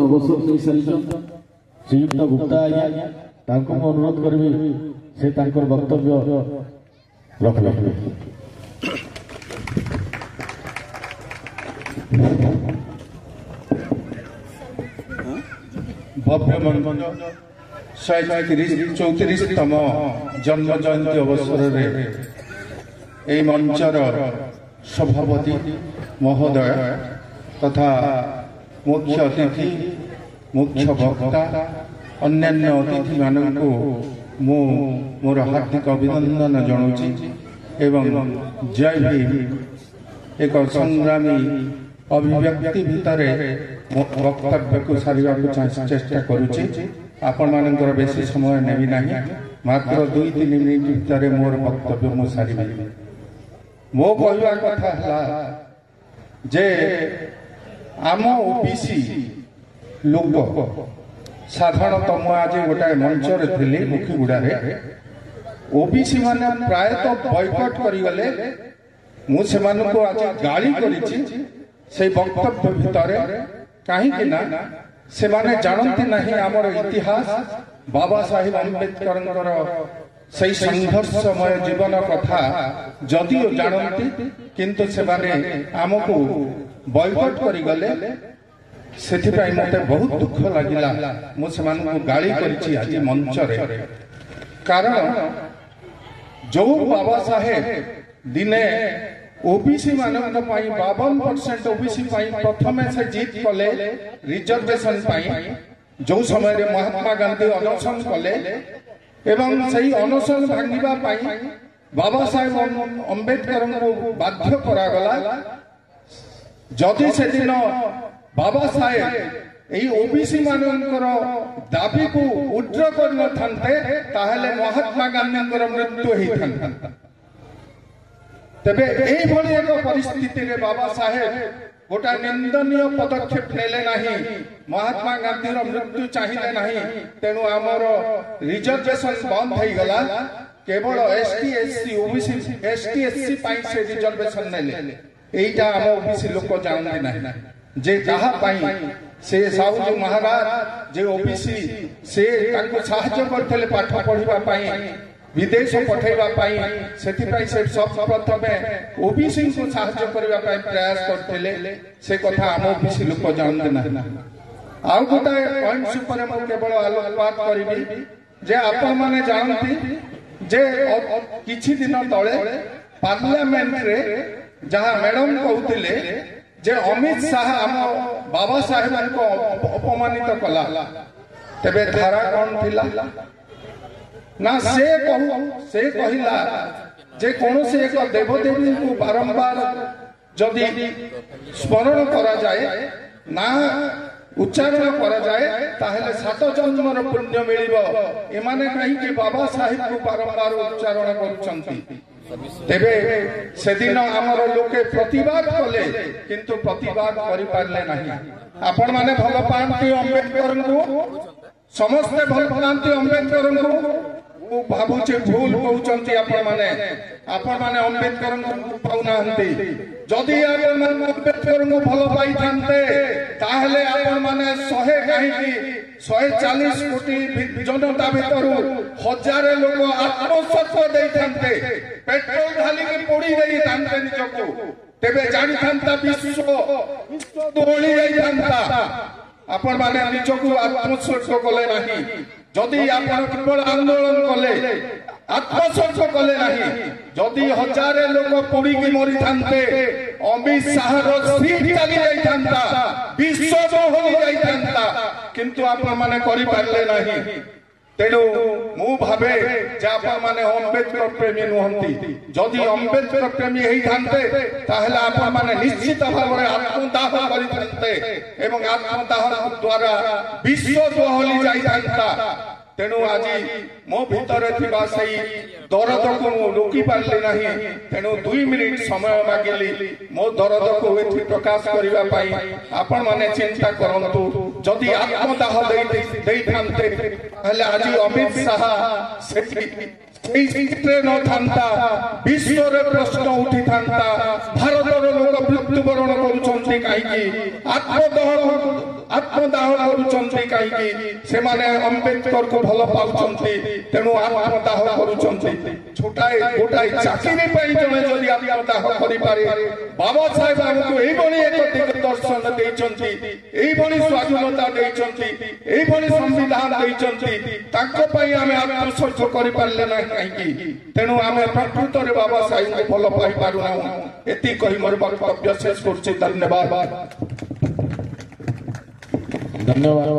अवसर नहीं सारी श्रीयुक्त गुप्ता आज्ञा तांको मैं अनुरोध करी से तांकर वक्तव्य रखले। भव्य मंच 134तम जन्म जयंती अवसर में मंचर सभापति महोदय तथा मुख्य अतिथि, मुख्य वक्ता, अन्यान्य अतिथि मानकु मु मोर हार्दिक अभिनंदन जणाउछि एवं जय भीम एक संग्रामी अभिव्यक्ति भितरे वक्तव्य को सारिବା चेष्टा करुछि। आपण मानकर बेसी समय नेबी नाही, मात्र 2-3 मिनिट भितरे मोर वक्तव्य मु सारिबी। मो कहवा कथा हला जे आम ओबीसी लोक साधारणतः मु आज गोटाए मंचरे थिली मुखीगुड़ारे ओबीसी माने प्रायतः बयकट करिगले। मु सेमानको आज गाली करिछि सेई वक्तव्य भितरे, काहे ना सेमाने जानती नहीं आमर इतिहास, बाबा साहेब आंबेडकरंकर सेई संघर्षमय जीवन कथा जदिओ जानती, किंतु सेमाने आमकु बयकट करिगले। सेथिपाई मते बहुत दुख लागिला। मु सेमानको गाली करिछि आज मंचरे, कारण जो बाबा साहेब दिने ओबीसी मानक पाई 52% ओबीसी पाई प्रथमे से जीत कले रिजर्वेशन पाई, जो समय रे महात्मा गांधी अनशन कले एवं सेई अनशन भांगिबा पाई बाबा साहेब अम्बेडकर को बाध्य करा गला। जदि से दिन बाबा साहेब এই ओबीसी मानकर दाबी को उड्र कर नथान्ते ताहले महात्मा गांधींकर मृत्यु होइथान्ता। तेबे एई भଳି एक परिस्थिति रे बाबा साहेब गोटा निंदनीय पदक्षेप नेले नाही, महात्मा गांधीर मृत्यु चाहिले नाही, तेणु आमर रिजर्वेशन बंद होई गला। केवल ST SC OBC ST SC पाई से रिजर्वेशन नेले। एटा आम ओबीसी लोक जानते नाही जे जहा पाई से साहू महाराज जे ओबीसी से तांको साहाଯ୍य करथिले पाठ पढ़िबा पाई विदेश पठेबा पाई, सेथिपाई से सब प्रथमे ओबीसी को साहाଯ୍य करबा पाई प्रयास करथिले। से कथा आम ओबीसी लोक जानते नाही। आउ गोटाए पॉइंट ऊपर मु केवल आलोकपात करिबी जे आपण माने जानती जे किछि दिन तळे पार्लियामेंट रे जहाँ मैडम कहउतिले जे अमित शाह आम बाबा साहेब को अपमानित कला, तेबे धारा कोन थिला ना से कहू से कहिला ଯେ କୌଣସି ଏକ ଦେବଦେବୀଙ୍କୁ ବାରମ୍ବାର ଯଦି ସ୍ମରଣ କରାଯାଏ ନା ଉଚ୍ଚାରଣ କରାଯାଏ, ତାହେଲେ 7 ଜନ୍ମର ପୁଣ୍ୟ ମିଳିବ। ଏମାନେ କାହିଁକି ବାବା ସାହେବଙ୍କୁ ବାରମ୍ବାର ଉଚ୍ଚାରଣ କରୁଛନ୍ତି? ତେବେ ସେଦିନ ଆମର ଲୋକେ ପ୍ରତିବାଦ କଲେ, କିନ୍ତୁ ପ୍ରତିବାଦ କରିପାରିଲେ ନାହିଁ। ଆପଣମାନେ ଭଲ ପାଆନ୍ତି ଅମ୍ବେଦକରଙ୍କୁ? ସମସ୍ତେ ଭଲ ପାଆନ୍ତି ଅମ୍ବେଦକରଙ୍କୁ? ମୁଁ ଭାବୁଛି ଭୁଲ କହୁଛନ୍ତି ଆପଣମାନେ। ଆପଣମାନେ ଅମ୍ବେଦକରଙ୍କୁ ପାଉନାହାନ୍ତି। ଯଦି ଆପଣମାନେ ଅମ୍ବେଦକରଙ୍କୁ ଭଲ ପାଇଥାନ୍ତେ, ତାହେଲେ ଆପଣମାନେ 100 କାହିଁକି, 140 କୋଟି ଜନତା ଭିତରୁ 1000 ଲୋକ ଆତ୍ମସତ୍ୱ ଦେଇଥାନ୍ତେ, ପେଟ୍ରୋଲ ଢାଲିକି ପୋଡି ଦେଇଥାନ୍ତେ ନିଜକୁ, ତେବେ ଜାଣିଥାନ୍ତା ବିଶ୍ୱ ଦୋଳି ଯାଇଥାନ୍ତା। ଆପଣମାନେ ନିଜକୁ ଆତ୍ମୋତ୍ସର୍ଗ କଲେ ନାହିଁ। ଯଦି ଆପଣ କେବଳ ଆନ୍ଦୋଳନ କଲେ, ଆତ୍ମୋତ୍ସର୍ଗ କଲେ ନାହିଁ, ଯଦି 1000 ଲୋକ ପୋଡିକି ମରିଥାନ୍ତେ, ଅମିତ ଶାହର ସିଟ୍ ଚାଲି ଯାଇଥାନ୍ତା, ବିଶ୍ୱ ଦୋହଲି ଯାଇଥାନ୍ତା, କିନ୍ତୁ ଆପଣମାନେ କରିପାରିଲେ ନାହିଁ। ତେଣୁ ମୁଁ ଭାବେ ଯେ ଆପଣମାନେ ଅମ୍ବେଦକର ପ୍ରେମୀ ନୁହନ୍ତି। ଯଦି ଅମ୍ବେଦକର ପ୍ରେମୀ ହେଇଥାନ୍ତେ, ତାହେଲେ ଆପଣମାନେ ନିଶ୍ଚିତ ଭାବରେ ଆତ୍ମଦାହ କରିଥାନ୍ତେ ଏବଂ ଆତ୍ମଦାହ ଦ୍ୱାରା ବିଶ୍ୱ ଦୋହଲି ଯାଇଥାନ୍ତା। ତେଣୁ ଆଜି ମୋ ଭିତରେ ଥିବା ସେଇ ଦରଦକୁ ମୁଁ ରୋକି ପାରିଲି ନାହିଁ। ତେଣୁ 2 ମିନିଟ ସମୟ ମାଗିଲି ମୋ ଦରଦକୁ ଏଠି ପ୍ରକାଶ କରିବା ପାଇଁ। ଆପଣମାନେ ଚିନ୍ତା କରନ୍ତୁ, ଯଦି ଆତ୍ମଦାହ ଦେଇଥାନ୍ତେ, ତାହେଲେ ଆଜି ଅମିତ ଶାହା ସେଠି ସେଇ ସିଟରେ ନଥାନ୍ତା, ବିଶ୍ୱରେ ପ୍ରଶ୍ନ ଉଠିଥାନ୍ତା, ଭାରତର ଲୋକ ମୃତ୍ୟୁବରଣ କରୁଛନ୍ତି କାହିଁକି, ଆତ୍ମଦାହ କରୁଛନ୍ତି କାହିଁକି? ସେମାନେ ଅମ୍ବେଦକରକୁ ଭଲ ପାଉଛନ୍ତି, ତେଣୁ ଆତ୍ମଦାହ କରୁଛନ୍ତି। ଛୋଟାଏ ଗୋଟାଏ ଚାକିରି ପାଇଁ ଜଣେ ଯଦି ଆତ୍ମଦାହ କରିପାରେ, ବାବା ସାହେବ ଆମକୁ ଏଇଭଳି ଏକ ଦିଗଦର୍ଶନ ଦେଇଛନ୍ତି, ଏଇଭଳି ସ୍ୱାଧୀନତା ଦେଇଛନ୍ତି, ଏଇଭଳି ସମ୍ବିଧାନ ଦେଇଛନ୍ତି, ତାଙ୍କ ପାଇଁ ଆମେ ଆତ୍ମୋତ୍ସର୍ଗ କରିପାରିଲେ ନାହିଁ କାହିଁକି? ତେଣୁ ଆମେ ପ୍ରକୃତରେ ବାବା ସାହେବଙ୍କୁ ଭଲ ପାଇପାରୁନାହୁଁ। ଏତିକି କହି ମୋର ବକ୍ତବ୍ୟ ଶେଷ କରୁଛି। ଧନ୍ୟବାଦ। ଧନ୍ୟବାଦ।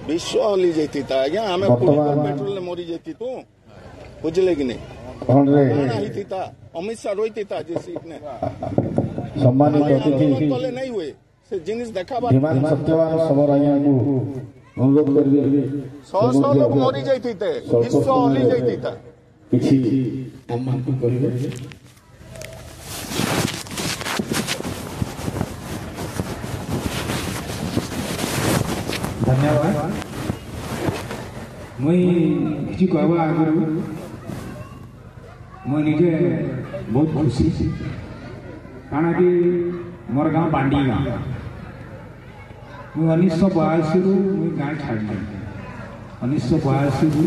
ବିଶ୍ୱ ହଲି ଯାଇଥିତା ଆଜ୍ଞା, ଆମେ ପେଟ୍ରୋଲରେ ମରି ଯାଇଥିତୁ, ବୁଝିଲେ କି ନାଇଁ? ହେଇଥିତା ଅମିତ ଶାହ ରହିଥିତା ଯେ ସିଟ୍ ନେ। ସମ୍ମାନିତ ଅତିଥି କଲେ ନାଇଁ ହୁଏ, ସେ ଜିନିଷ ଦେଖାବା। ଧୀମାନ ସତ୍ୟବାନ ଶବର ଆଜ୍ଞାଙ୍କୁ ଅନୁରୋଧ କରିବି, ଶହ ଶହ ଲୋକ ମରି ଯାଇଥିତେ, ବିଶ୍ୱ ହଲି ଯାଇଥିତା। କିଛି ଆମମାନଙ୍କୁ କହିବେ। ଧନ୍ୟବାଦ। ମୁଇଁ କିଛି କହିବା ଆଗରୁ ମୁଇଁ ନିଜେ ବହୁତ ଖୁସି, କାଣା କି ମୋର ଗାଁ ବାଣ୍ଡି ଗାଁ। ମୁଇଁ 1982ରୁ ମୁଇଁ ଗାଁ ଛାଡ଼ିଲି। 1982ରୁ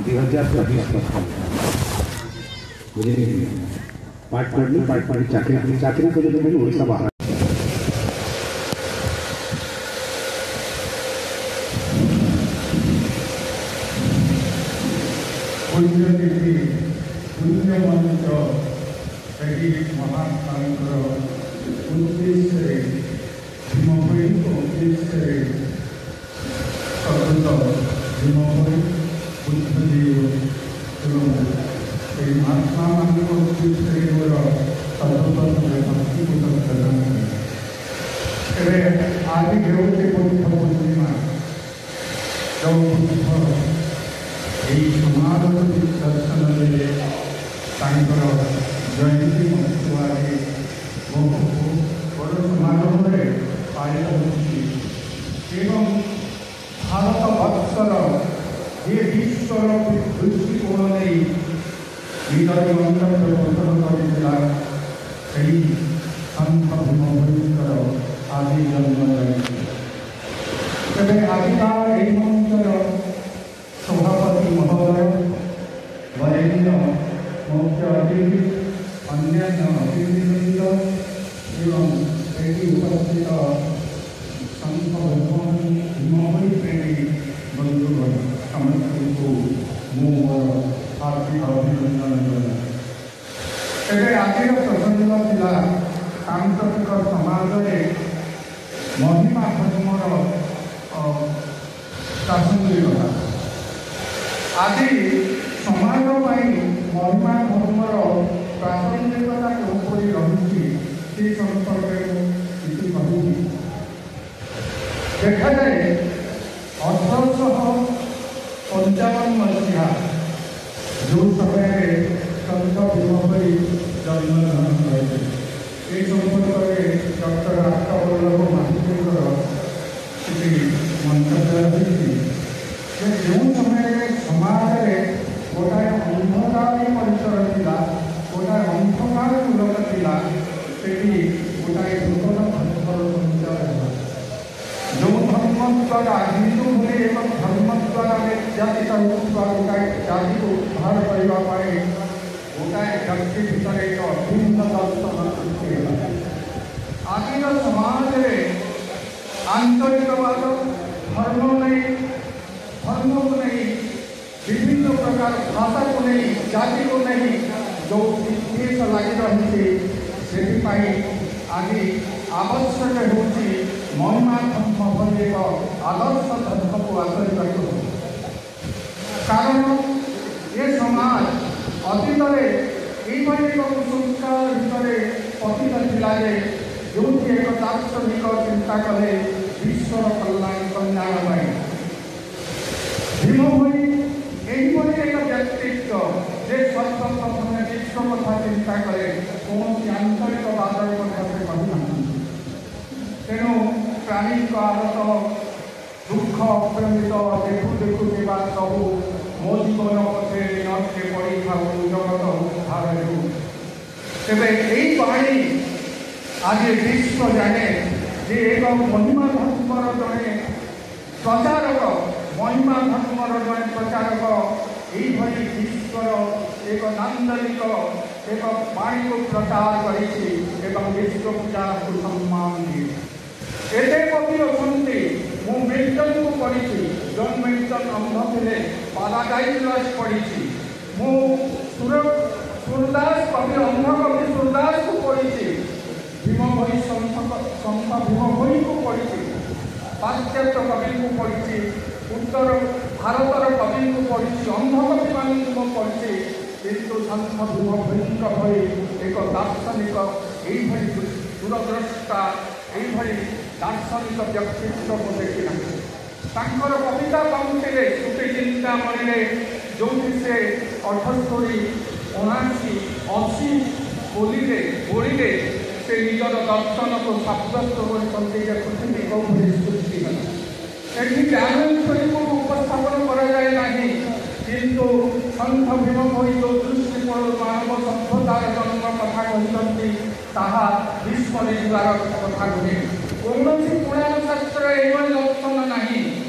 2024 ପର୍ଯ୍ୟନ୍ତ, ବୁଝିଲେ, ପାଠ ପଢ଼ିଲି, ପାଠ ପଢ଼ି ଚାକିରି କଲି, ଚାକିରି କରି କରି ଓଡ଼ିଶା ବାହାର ପୁଣ୍ୟତିଥି, ପୁଣ୍ୟମଞ୍ଚ, ସେହି ମହାତ୍ମାଙ୍କର ଉଦ୍ଦେଶ୍ୟରେ, ଭୀମଭୋଇଙ୍କ ଉଦ୍ଦେଶ୍ୟରେ ପ୍ରକୃତ ଭୀମଭୋଇ, ବୁଦ୍ଧଦେବ ଏବଂ ସେହି ମହାତ୍ମାମାନଙ୍କ ଉଦ୍ଦେଶ୍ୟରେ ମୋର ସର୍ବପ୍ରଥମେ ଭକ୍ତିପୂତ ପ୍ରଦାନ। ତେବେ ଆଜି ହେଉଛି ବୁଦ୍ଧ ପୂର୍ଣ୍ଣିମା। ଯେଉଁ ବୁଦ୍ଧ ଏହି ସମାଜକୁ ଦର୍ଶନ ଦେଲେ, ତାଙ୍କର ଜୟନ୍ତୀ ମହୋତ୍ସବ ଆଜି ବହୁ ବଡ଼ ସମାରୋହରେ ପାଳିତ ହେଉଛି ଏବଂ ଭାରତ ବର୍ଷର ଯେ ବିଶ୍ୱର ଦୃଷ୍ଟିକୋଣ ନେଇ ନିଜର ମନ୍ତବ୍ୟ ପୋଷଣ କରିଥିଲା, ସେହି ସନ୍ଥ ଭୀମଭୋଇଙ୍କର ଆଜି ଜନ୍ମ ଜୟନ୍ତୀ। ତେବେ ଆଜିକା ଏହି ମଞ୍ଚର ସଭାପତି ମହୋଦୟ, ବରେଣ୍ୟ ମୁଖ୍ୟ ଅତିଥି, ଅନ୍ୟାନ୍ୟ ଅତିଥିବୃନ୍ଦ ଏବଂ ଏଠି ଉପସ୍ଥିତ ସନ୍ଥ ଭୀମଭୋଇ ପ୍ରେମୀ ବନ୍ଧୁଗଣ, ସମସ୍ତଙ୍କୁ ମୁଁ ମୋର ହାର୍ଦ୍ଦିକ ଅଭିନନ୍ଦନ ଜଣାଏ। ତେବେ ଆଜିର ପ୍ରସଙ୍ଗ ଥିଲା ସାମ୍ପ୍ରତିକ ସମାଜରେ ମହିମା ଧର୍ମର ପ୍ରାସଙ୍ଗିକତା। ଆଜି ସମାଜ ପାଇଁ ମହିମା ଧର୍ମର ପ୍ରାସଙ୍ଗିକତା କେଉଁପରି ରହିଛି ସେ ସମ୍ପର୍କରେ ମୁଁ କିଛି କହିବି। ଦେଖାଯାଏ 1855 ମସିହା ଯେଉଁ ସମୟରେ ସନ୍ଥ ଭୀମ ଭୋଇ ଜନ୍ମଗ୍ରହଣ କରିଥିଲେ, ଏ ସମ୍ପର୍କରେ ଡକ୍ଟର ଆର୍ତ୍ତବଲ୍ଲଭ ମହାନ୍ତିଙ୍କର କିଛି ମନ୍ତବ୍ୟ ରହିଛି ଯେ ଯେଉଁ ସମୟରେ ସମାଜରେ ଗୋଟାଏ ଅନ୍ଧକାରୀ ପରିସର ଥିଲା, ଗୋଟାଏ ଅନ୍ଧକାର ମୂଲକ ଥିଲା, ସେଠି ଗୋଟାଏ ନୂତନ ଧର୍ମର ସଞ୍ଚାର ହେଲା। ଯେଉଁ ଧର୍ମ ଦ୍ୱାରା ହିନ୍ଦୁ ଭଳି ଏକ ଧର୍ମ ଦ୍ୱାରା ନିର୍ଯାତିତ ହେଉଥିବା ଗୋଟାଏ ଜାତିକୁ ଉଦ୍ଧାର କରିବା ପାଇଁ ଗୋଟାଏ ବ୍ୟକ୍ତି ଭିତରେ ଏକ ଭିନ୍ନ ଦର୍ଶନ ସୃଷ୍ଟି ହେଲା। ଆଜିର ସମାଜରେ ଆନ୍ତରିକବାଦ, ଧର୍ମ ନେଇ, ଧର୍ମକୁ ନେଇ, ବିଭିନ୍ନ ପ୍ରକାର ଭାଷାକୁ ନେଇ, ଜାତିକୁ ନେଇ ଯେଉଁ ବିଦ୍ବେଷ ଲାଗି ରହିଛି, ସେଥିପାଇଁ ଆଜି ଆବଶ୍ୟକ ହେଉଛି ମହିମା ଧର୍ମ ଭଳି ଏକ ଆଦର୍ଶ ଧର୍ମକୁ ଆଦରିବାକୁ ହେବ। କାରଣ ଏ ସମାଜ ଅତୀତରେ ଏଇଭଳି ଏକ କୁସଂସ୍କାର ଭିତରେ ପତିତ ଥିଲା ଯେ ଯେଉଁଠି ଏକ ଦାର୍ଶନିକ ଚିନ୍ତା କଲେ ବିଶ୍ୱର କଲ୍ୟାଣ ପାଇଁ। ଭୀମ ଭୋଇ ଏହିଭଳି ଏକ ବ୍ୟକ୍ତିତ୍ୱ ଯେ ସର୍ବପ୍ରଥମେ ବିଶ୍ୱ କଥା ଚିନ୍ତା କଲେ, କୌଣସି ଆନ୍ତରିକବାଦର କଥା ସେ କହିନାହାନ୍ତି। ତେଣୁ ପ୍ରାଣୀଙ୍କ ଆହତ ଦୁଃଖ ଅପ୍ରମିତ ଦେଖୁ ଦେଖୁ ଥିବା ସବୁ ମୋ ଜୀବନ ପଥେ ନର୍କେ ପଡ଼ିଥାଉ ଜଗତ ଉଦ୍ଧାର ହେଉ। ତେବେ ଏଇ ବାଣୀ ଆଜି ବିଶ୍ୱ ଜାଣେ ଯେ ଏକ ମହିମା ଧର୍ମର ଜଣେ ପ୍ରଚାରକ, ମହିମା ଧର୍ମର ଜଣେ ପ୍ରଚାରକ ଏଇଭଳି ବିଶ୍ୱର ଏକ ନାନ୍ଦନିକ ଏକ ବାଣୀକୁ ପ୍ରଚାର କରିଛି ଏବଂ ବିଶ୍ୱ ପୂଜାକୁ ସମ୍ମାନ ଦିଏ। ଏତେ କବି ଅଛନ୍ତି, ମୁଁ ମିଲ୍ଟନକୁ ପଢ଼ିଛି, ଜନ୍ ମିଲ୍ଟନ ଅନ୍ଧ ଥିଲେ, ପାରାଡାଇଜ୍ ଲଷ୍ଟ ପଢ଼ିଛି। ମୁଁ ସୁରଦାସ କବି, ଅନ୍ଧ କବି ସୁରଦାସକୁ ପଢ଼ିଛି। ଭୀମ ଭୋଇ ସନ୍ଥ ଭୀମ ଭୋଇଙ୍କୁ ପଢ଼ିଛି, ପାଶ୍ଚାତ୍ୟ କବିଙ୍କୁ ପଢ଼ିଛି, ଉତ୍ତର ଭାରତର କବିଙ୍କୁ ପଢ଼ିଛି, ଅନ୍ଧ କବିମାନଙ୍କୁ ମୁଁ ପଢ଼ିଛି। କିନ୍ତୁ ସନ୍ଥ ଭୀମ ଭୋଇଙ୍କ ଭଳି ଏକ ଦାର୍ଶନିକ, ଏଇଭଳି ଦୂରଦ୍ରଷ୍ଟା, ଏଇଭଳି ଦାର୍ଶନିକ ବ୍ୟକ୍ତିତ୍ୱ ମୁଁ ଦେଖିନାହିଁ। ତାଙ୍କର କବିତା ପଙ୍କ୍ତିରେ ଶ୍ରୁତି ଚିନ୍ତାମଣିରେ ଯେଉଁଠି ସେ 78, 79, 80 ବୋଲିରେ ସେ ନିଜର ଦର୍ଶନକୁ ସାବ୍ୟସ୍ତ କରିଛନ୍ତି ଯେ ପୃଥିବୀ କେଉଁଭଳି ସୃଷ୍ଟି ହେଲା। ଏଠି ଜ୍ଞାନେଶ୍ୱରୀକୁ ଉପସ୍ଥାପନ କରାଯାଏ ନାହିଁ, କିନ୍ତୁ ସନ୍ଥ ଭୀମ ଭୋଇ ଯେଉଁ ଦୃଷ୍ଟିକୋଣରୁ ମାନବ ସଭ୍ୟତାର ଜନ୍ମ କଥା କହିଛନ୍ତି ତାହା ବିସ୍ମରି ଯିବାର କଥା ନୁହେଁ। କୌଣସି ପୁରାଣ ଶାସ୍ତ୍ରରେ ଏଇଭଳି ଦର୍ଶନ ନାହିଁ।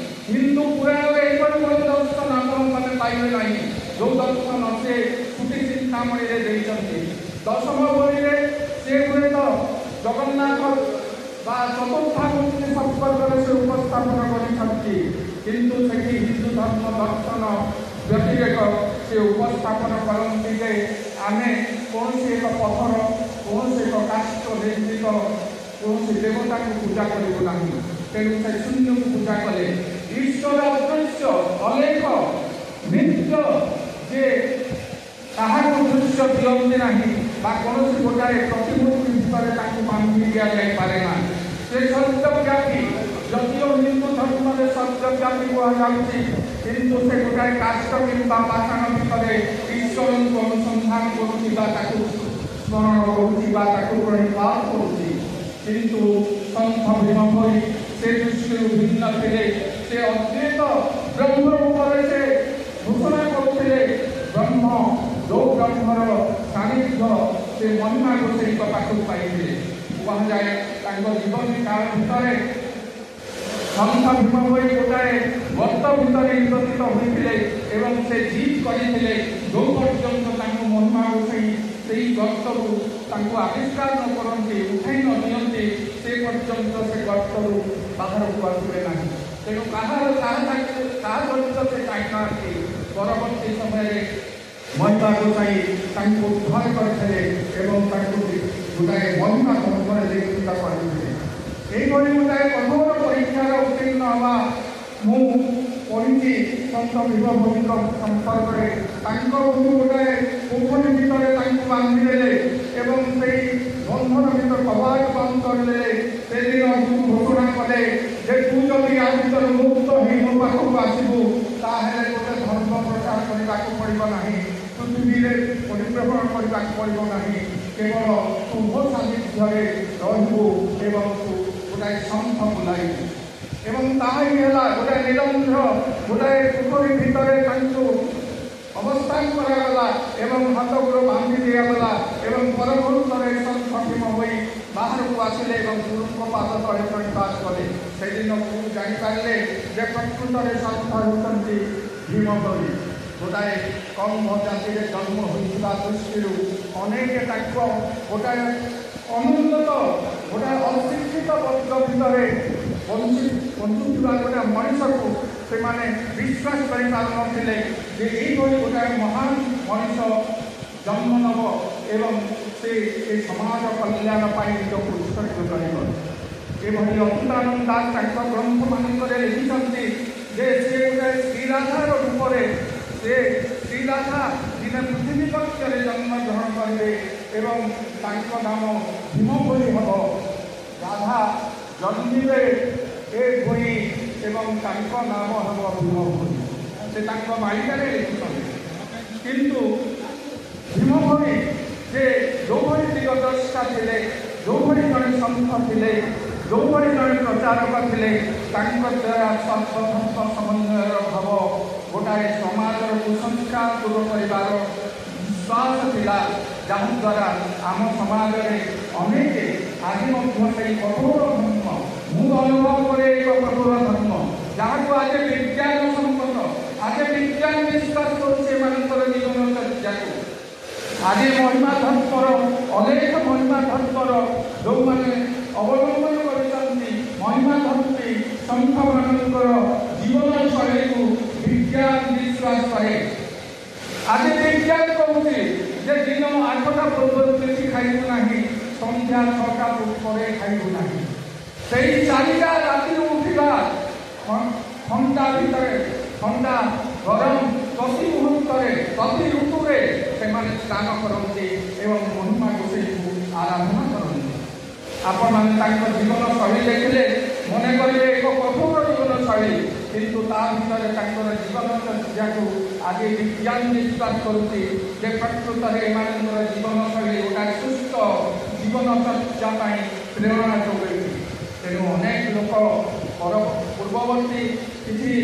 ହିନ୍ଦୁ ପୁରାଣରେ ଏଇଭଳି କୌଣସି ଦର୍ଶନ ଆପଣମାନେ ପାଇବେ ନାହିଁ ଯେଉଁ ଦର୍ଶନ ସେ ଶ୍ରୁତି ଚିନ୍ତାମଣିରେ ଦେଇଛନ୍ତି। ଦଶମ ବହିରେ ସେ ହୁଏତ ଜଗନ୍ନାଥ ବା ଚତୁର୍ଥାମୂର୍ତ୍ତି ସମ୍ପର୍କରେ ସେ ଉପସ୍ଥାପନ କରିଛନ୍ତି, କିନ୍ତୁ ସେଠି ହିନ୍ଦୁ ଧର୍ମ ଦର୍ଶନ ବ୍ୟତିରେକ ସେ ଉପସ୍ଥାପନ କରନ୍ତି ଯେ ଆମେ କୌଣସି ଏକ ପଥର, କୌଣସି ଏକ କାଷ୍ଠ ନିର୍ମିତ କୌଣସି ଦେବତାକୁ ପୂଜା କରିବୁ ନାହିଁ। ତେଣୁ ସେ ଶୂନ୍ୟକୁ ପୂଜା କଲେ। ଈଶ୍ୱର ଅଦୃଶ୍ୟ, ଅଲେଖ, ନିତ୍ୟ, ଯେ କାହାକୁ ଦୃଶ୍ୟ ଦିଅନ୍ତି ନାହିଁ ବା କୌଣସି ଗୋଟାଏ ପ୍ରତିମୂର୍ତ୍ତି ଭିତରେ ତାଙ୍କୁ ବାନ୍ଧି ଦିଆଯାଇପାରେ ନା। ସେ ସର୍ବବ୍ୟାପୀ। ଯଦିଓ ହିନ୍ଦୁ ଧର୍ମରେ ସର୍ବବ୍ୟାପୀ କୁହାଯାଉଛି, କିନ୍ତୁ ସେ ଗୋଟାଏ କାଷ୍ଠ କିମ୍ବା ପାଷାଣ ଭିତରେ ଈଶ୍ୱରଙ୍କୁ ଅନୁସନ୍ଧାନ କରୁଛି ବା ତାକୁ ସ୍ମରଣ କରୁଛି ବା ତାକୁ ପ୍ରଣିପାତ କରୁଛି। କିନ୍ତୁ ସନ୍ଥ ଭୀମ ଭୋଇ ସେ ଦୃଷ୍ଟିରୁ ଭିନ୍ନ ଥିଲେ। ସେ ଅଦ୍ୱୈତ ବ୍ରହ୍ମ ରୂପରେ ସେ ଘୋଷଣା କରୁଥିଲେ। ବ୍ରହ୍ମ, ଯେଉଁ ବ୍ରହ୍ମର ସାନ୍ନିଧ୍ୟ ସେ ମହିମା ଗୋସାଇଙ୍କ ପାଖରୁ ପାଇଥିଲେ। କୁହାଯାଏ ତାଙ୍କ ଜୀବନୀ କାଳ ଭିତରେ ସନ୍ଥ ଭୀମ ଭୋଇ ଗୋଟାଏ ଗର୍ତ୍ତ ଭିତରେ ନିପତିତ ହୋଇଥିଲେ ଏବଂ ସେ ଜିଦ୍ କରିଥିଲେ ଯେଉଁ ପର୍ଯ୍ୟନ୍ତ ତାଙ୍କୁ ମହିମା ଗୋସାଇ ସେଇ ଗର୍ତ୍ତରୁ ତାଙ୍କୁ ଆବିଷ୍କାର ନ କରନ୍ତି, ଉଠାଇ ନ ଦିଅନ୍ତି, ସେ ପର୍ଯ୍ୟନ୍ତ ସେ ଗର୍ତ୍ତରୁ ବାହାରକୁ ଆସିବେ ନାହିଁ। ତେଣୁ କାହାର କାହା ସହିତ ସେ ଚାହିଁନାହାନ୍ତି। ପରବର୍ତ୍ତୀ ସମୟରେ ମହିମା ଗୋସାଇ ତାଙ୍କୁ ଉଦ୍ଧାର କରିଥିଲେ ଏବଂ ତାଙ୍କୁ ଗୋଟାଏ ମହିମା ଧର୍ମରେ ଲିଖିତ କରିଥିଲେ। ଏଇଭଳି ଗୋଟାଏ ଭୀମଭୋଇଙ୍କ ସମ୍ପର୍କରେ। ତାଙ୍କ ଗୁରୁ ଗୋଟାଏ ପୋଖରୀ ଭିତରେ ତାଙ୍କୁ ବାନ୍ଧିଦେଲେ ଏବଂ ସେଇ ବନ୍ଧନ ଭିତରେ କବାଟ ବନ୍ଦ କରିଦେଲେ। ସେଦିନ ଗୁରୁ ଘୋଷଣା କଲେ ଯେ ତୁ ଯଦି ୟା ଭିତରେ ମୁକ୍ତ ହେଇ ମୋ ପାଖକୁ ଆସିବୁ, ତାହେଲେ ଗୋଟେ ଧର୍ମ ପ୍ରଚାର କରିବାକୁ ପଡ଼ିବ ନାହିଁ, ପୃଥିବୀରେ ପରିଭ୍ରମଣ କରିବାକୁ ପଡ଼ିବ ନାହିଁ, କେବଳ ତୁ ମୋ ସାନ୍ନିଧ୍ୟରେ ରହିବୁ ଏବଂ ତୁ ଗୋଟାଏ ସନ୍ଥ ବୁଲାଇବୁ। ଏବଂ ତାହା ହିଁ ହେଲା। ଗୋଟାଏ ନିରନ୍ଧ୍ର ଗୋଟାଏ ପୋଖରୀ ଭିତରେ ତାଙ୍କୁ ଅବସ୍ଥାନ କରାଗଲା ଏବଂ ହାତ ଗୋଡ଼ ବାନ୍ଧି ଦିଆଗଲା ଏବଂ ପରମୁହୂର୍ତ୍ତରେ ସନ୍ଥ ଭୀମ ହୋଇ ବାହାରକୁ ଆସିଲେ ଏବଂ ଗୁରୁଙ୍କ ପାଦ ତଳେ ପ୍ରଣିପାତ କଲେ। ସେଦିନ ଗୁରୁ ଜାଣିପାରିଲେ ଯେ ପ୍ରକୃତରେ ସନ୍ଥ ହେଉଛନ୍ତି ଭୀମ ଭୋଇ। ଗୋଟାଏ କମ୍ଭ ଜାତିରେ ଜନ୍ମ ହୋଇଥିବା ଦୃଷ୍ଟିରୁ ଅନେକ ତାଙ୍କ ଗୋଟାଏ ଅନୁନ୍ନତ, ଗୋଟାଏ ଅଶିକ୍ଷିତ ବର୍ଗ ଭିତରେ ବଞ୍ଚୁଥିବା ଗୋଟାଏ ମଣିଷକୁ ସେମାନେ ବିଶ୍ୱାସ କରିପାରୁନଥିଲେ ଯେ ଏଇଭଳି ଗୋଟାଏ ମହାନ ମଣିଷ ଜନ୍ମ ନେବ ଏବଂ ସେ ଏ ସମାଜ କଲ୍ୟାଣ ପାଇଁ ନିଜକୁ ଉତ୍ସର୍ଗ କରିବ। ଏଭଳି ଅଚ୍ୟୁତାନନ୍ଦ ଦାସ ତାଙ୍କ ଗ୍ରନ୍ଥମାନଙ୍କରେ ଲେଖିଛନ୍ତି ଯେ ସେ ଗୋଟାଏ ଶ୍ରୀରାଧାର ରୂପରେ, ସେ ଶ୍ରୀରାଧା ଦିନେ ପୃଥିବୀ ପକ୍ଷରେ ଜନ୍ମ ଗ୍ରହଣ କରିବେ ଏବଂ ତାଙ୍କ ନାମ ଭୀମ ଭୋଇ ହେବ। ରାଧା ଜନ୍ମିବେ ଏ ଭୋଇ ଏବଂ ତାଙ୍କ ନାମ ହେବ ଭୀମ ଭୋଇ, ସେ ତାଙ୍କ ମାଳିକାରେ ଲେଖିଛନ୍ତି। କିନ୍ତୁ ଭୀମ ଭୋଇ ଯେ ଯେଉଁଭଳି ଦିଗଦର୍ଶା ଥିଲେ, ଯେଉଁଭଳି ଜଣେ ସନ୍ଥ ଥିଲେ, ଯେଉଁଭଳି ଜଣେ ପ୍ରଚାରକ ଥିଲେ, ତାଙ୍କ ଦ୍ୱାରା ସର୍ବଧର୍ମ ସମନ୍ୱୟର ଭାବ, ଗୋଟାଏ ସମାଜର କୁସଂସ୍କାର ଦୂର କରିବାର ବିଶ୍ୱାସ ଥିଲା, ଯାହାଦ୍ୱାରା ଆମ ସମାଜରେ ଅନେକ ଆଜି ମଧ୍ୟ ସେଇ କଠୋର ଧର୍ମ, ମୁଁ ଅନୁଭବ କରେ ଏକ କଠୋର ଧର୍ମ, ଯାହାକୁ ଆଜି ବିଜ୍ଞାନ ସମ୍ମତ, ଆଜି ବିଜ୍ଞାନ ବିଶ୍ୱାସ କରୁଛି ଏମାନଙ୍କର ଜୀବନଚର୍ଯ୍ୟାକୁ। ଆଜି ମହିମା ଧର୍ମର ଅନେକ ମହିମା ଧର୍ମର ଯେଉଁମାନେ ଅବଲମ୍ବନ କରିଛନ୍ତି, ମହିମା ଧର୍ମୀ ସନ୍ଥମାନଙ୍କର ଜୀବନଶୈଳୀକୁ ବିଜ୍ଞାନ ବିଶ୍ୱାସ କରେ। ଆଜି ବିଜ୍ଞାନ କହୁଛି ଯେ ଦିନ 8ଟା ପୂର୍ବରୁ କିଛି ଖାଇବୁ ନାହିଁ, ସନ୍ଧ୍ୟା 6ଟା ପରେ ଖାଇବୁ ନାହିଁ। ସେଇ 4ଟା ରାତିରୁ ଉଠିବା, ଥଣ୍ଡା ଭିତରେ, ଥଣ୍ଡା ଗରମ ପ୍ରତି ମୁହୂର୍ତ୍ତରେ ପ୍ରତି ଋତୁରେ ସେମାନେ ସ୍ନାନ କରନ୍ତି ଏବଂ ମହିମା ଗୋଷେଇକୁ ଆରାଧନା କରନ୍ତି। ଆପଣମାନେ ତାଙ୍କ ଜୀବନ ଶୈଳୀ ଦେଖିଲେ ମନେ କରିବେ ଏକ କଠୋର ଜୀବନ ଶୈଳୀ, କିନ୍ତୁ ତା ଭିତରେ ତାଙ୍କର ଜୀବନଚର୍ଯ୍ୟାକୁ ଆଜି ବିଜ୍ଞାନ ବିଶ୍ୱାସ କରୁଛି ଯେ ପ୍ରକୃତରେ ଏମାନଙ୍କର ଜୀବନଶୈଳୀ ଗୋଟାଏ ସୁସ୍ଥ ଜୀବନଚର୍ଯ୍ୟା ପାଇଁ ପ୍ରେରଣା ଯୋଗାଇଛି। ତେଣୁ ଅନେକ ଲୋକ ପର ପୂର୍ବବର୍ତ୍ତୀ କିଛି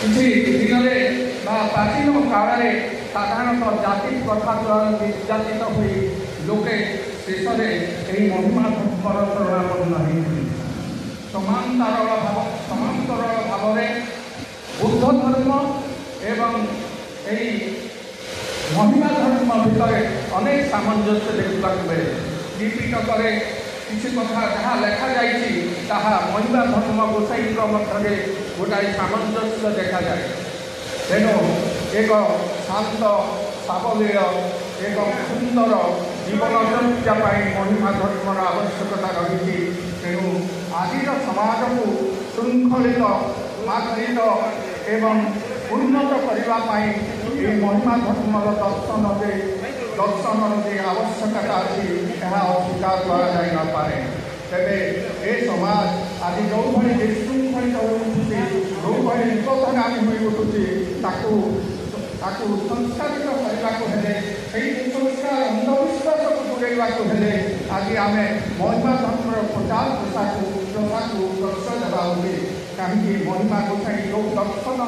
କିଛି ଦିନରେ ବା ପ୍ରାଚୀନ କାଳରେ ସାଧାରଣତଃ ଜାତି ପ୍ରଥା ଦ୍ୱାରା ନିର୍ଯାତିତ ହୋଇ ଲୋକେ ଶେଷରେ ଏହି ମହିମା ଧର୍ମର ଶରଣାପନ୍ନ ହେଇଥିଲେ। ସମାନ୍ତରାଳ ଭାବରେ ବୁଦ୍ଧ ଧର୍ମ ଏବଂ ଏହି ମହିମା ଧର୍ମ ଭିତରେ ଅନେକ ସାମଞ୍ଜସ୍ୟ ଦେଖିବାକୁ ମିଳେ। ତ୍ରିପିଟକରେ କିଛି କଥା ଯାହା ଲେଖାଯାଇଛି, ତାହା ମହିମା ଧର୍ମ ଗୋସାଇଙ୍କ ମଧ୍ୟରେ ଗୋଟାଏ ସାମଞ୍ଜସ୍ୟ ଦେଖାଯାଏ। ତେଣୁ ଏକ ଶାନ୍ତ ସାବଲୀଳ ଏକ ସୁନ୍ଦର ଜୀବନଚର୍ଯ୍ୟା ପାଇଁ ମହିମା ଧର୍ମର ଆବଶ୍ୟକତା ରହିଛି। ତେଣୁ ଆଜିର ସମାଜକୁ ଶୃଙ୍ଖଳିତ, ମାର୍ଜିତ ଏବଂ ଉନ୍ନତ କରିବା ପାଇଁ ଏହି ମହିମା ଧର୍ମର ଦର୍ଶନର ଯେ ଆବଶ୍ୟକତା ଅଛି, ଏହା ଅସ୍ୱୀକାର କରାଯାଇନପାରେ। ତେବେ ଏ ସମାଜ ଆଜି ଯେଉଁଭଳି ବିଶୃଙ୍ଖଳିତ ହୋଇ ଉଠୁଛି, ଯେଉଁଭଳି ବିପଥଗାମୀ ହୋଇ ଉଠୁଛି, ତାକୁ ସଂସ୍କାରିତ କରିବାକୁ ହେଲେ, ସେଇ କୁସଂସ୍କାର ଅନ୍ଧବିଶ୍ୱାସକୁ ଦୂରେଇବାକୁ ହେଲେ ଆଜି ଆମେ ମହିମା ଧର୍ମର ପ୍ରଚାର ପ୍ରସାରକୁ ପ୍ରଶ୍ରୟ ଦେବା ଉଚିତ। କାହିଁକି ମହିମା ଗୋସାଇ ଯେଉଁ ଦର୍ଶନ,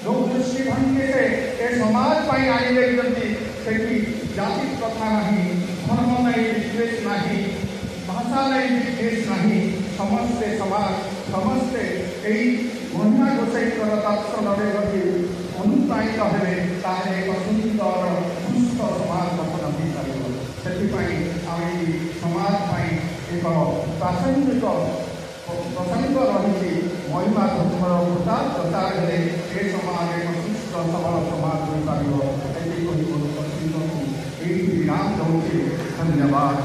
ଯେଉଁ ଦୃଷ୍ଟିଭଙ୍ଗୀ ସେ ଏ ସମାଜ ପାଇଁ ଆଣିଯାଇଛନ୍ତି, ସେଠି ଜାତି ପ୍ରଥା ନାହିଁ, ଧର୍ମ ନାହିଁ, ବିଦ୍ୱେଷ ନାହିଁ, ଭାଷା ନାହିଁ, ବିଦ୍ୱେଷ ନାହିଁ। ସମସ୍ତେ ସମାଜ, ସମସ୍ତେ ଏହି ମହିମା ଗୋସାଇଙ୍କର ଦର୍ଶନରେ ଯଦି ଅନୁପ୍ରାଣିତ ହେବେ, ତାହେଲେ ଏକ ସୁନ୍ଦର ସୁସ୍ଥ ସମାଜ ଗଠନ ହୋଇପାରିବ। ସେଥିପାଇଁ ଆମେ ଏହି ସମାଜ ପାଇଁ ଏକ ପ୍ରାସଙ୍ଗିକ ପ୍ରସଙ୍ଗ ରହିଛି। ମହିମା ଧର୍ମର ପ୍ରଚାର ପ୍ରସାର ହେଲେ ଏ ସମାଜ ଏକ ସୁସ୍ଥ ସବଳ ସମାଜ ହୋଇପାରିବ। ଏତିକି କହି ମୋର ପ୍ରସଙ୍ଗକୁ ଏଇଠି ବିରାମ ଦେଉଛି। ଧନ୍ୟବାଦ।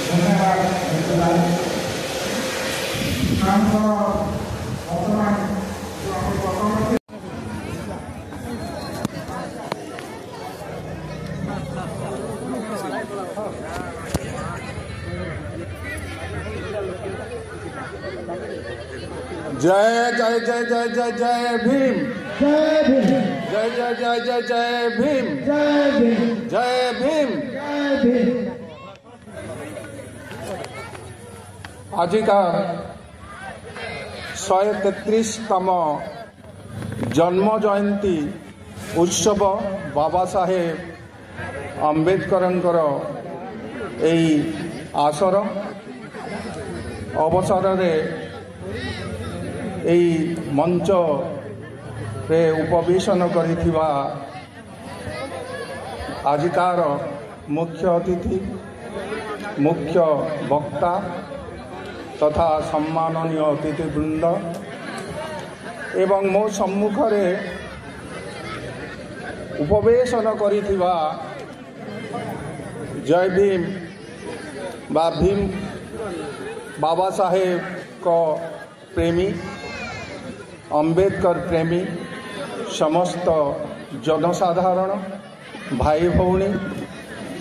ଧନ୍ୟବାଦ। जय जय जय जय जय जय भीम, जय भीम, जय जय जय जय जय भीम, जय भीम, जय भीम, जय भीम। आजिका 133तम जन्म जयंती उत्सव बाबा साहेब आम्बेडकरଙ୍କର এই আসর ଅବସରରେ এই ମଞ୍ଚରେ ଉପବେଶନ କରିଥିବା ଆଜିକାର ମୁଖ୍ୟ ଅତିଥି, ମୁଖ୍ୟ ବକ୍ତା ତଥା ସମ୍ମାନନୀୟ ଅତିଥିବୃନ୍ଦ ଏବଂ ମୋ ସମ୍ମୁଖରେ ଉପବେଶନ କରିଥିବା ଜୟ ଭୀମ ବା ଭୀମ ବାବା ସାହେବଙ୍କ ପ୍ରେମୀ, ଅମ୍ବେଦକର ପ୍ରେମୀ ସମସ୍ତ ଜନସାଧାରଣ, ଭାଇ ଭଉଣୀ,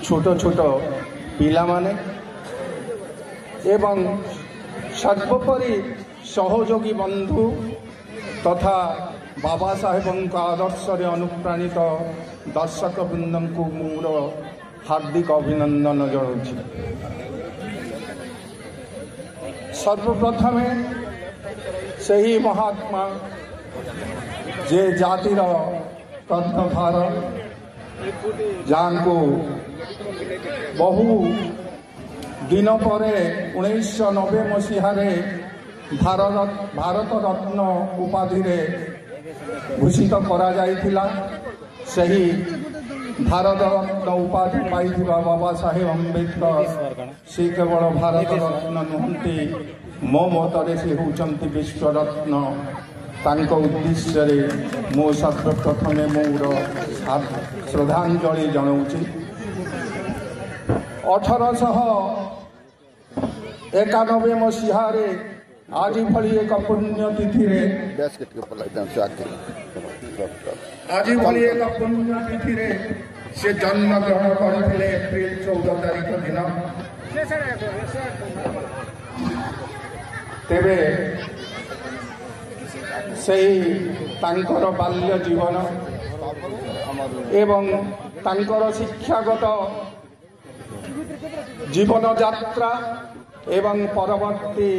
ଛୋଟ ଛୋଟ ପିଲାମାନେ ଏବଂ ସର୍ବୋପରି ସହଯୋଗୀ ବନ୍ଧୁ ତଥା ବାବା ସାହେବଙ୍କ ଆଦର୍ଶରେ ଅନୁପ୍ରାଣିତ ଦର୍ଶକ ବୃନ୍ଦଙ୍କୁ ମୋର ହାର୍ଦ୍ଦିକ ଅଭିନନ୍ଦନ ଜଣାଉଛି। ସର୍ବପ୍ରଥମେ ସେହି ମହାତ୍ମା ଯେ ଜାତିର କର୍ଣ୍ଣଧାର, ଯାହାଙ୍କୁ ବହୁ ଦିନ ପରେ 1990 ମସିହାରେ ଭାରତ ରତ୍ନ ଉପାଧିରେ ଭୂଷିତ କରାଯାଇଥିଲା, ସେହି ଭାରତ ରତ୍ନ ଉପାଧି ପାଇଥିବା ବାବା ସାହେବ ଆମ୍ବେଦକର ସେ କେବଳ ଭାରତ ରତ୍ନ ନୁହନ୍ତି, ମୋ ମତରେ ସେ ହେଉଛନ୍ତି ବିଶ୍ୱରତ୍ନ। ତାଙ୍କ ଉଦ୍ଦେଶ୍ୟରେ ମୁଁ ସର୍ବପ୍ରଥମେ ମୋର ଶ୍ରଦ୍ଧାଞ୍ଜଳି ଜଣାଉଛି। 1891 ମସିହାରେ ଆଜି ଭଳି ଏକ ପୁଣ୍ୟତିଥିରେ ଆଜି ଭଳି ଏକ ପୁଣ୍ୟତିଥିରେ ସେ ଜନ୍ମଗ୍ରହଣ କରିଥିଲେ, ଏପ୍ରିଲ 14 ତାରିଖ ଦିନ। ତେବେ ସେଇ ତାଙ୍କର ବାଲ୍ୟ ଜୀବନ ଏବଂ ତାଙ୍କର ଶିକ୍ଷାଗତ ଜୀବନଯାତ୍ରା ଏବଂ ପରବର୍ତ୍ତୀ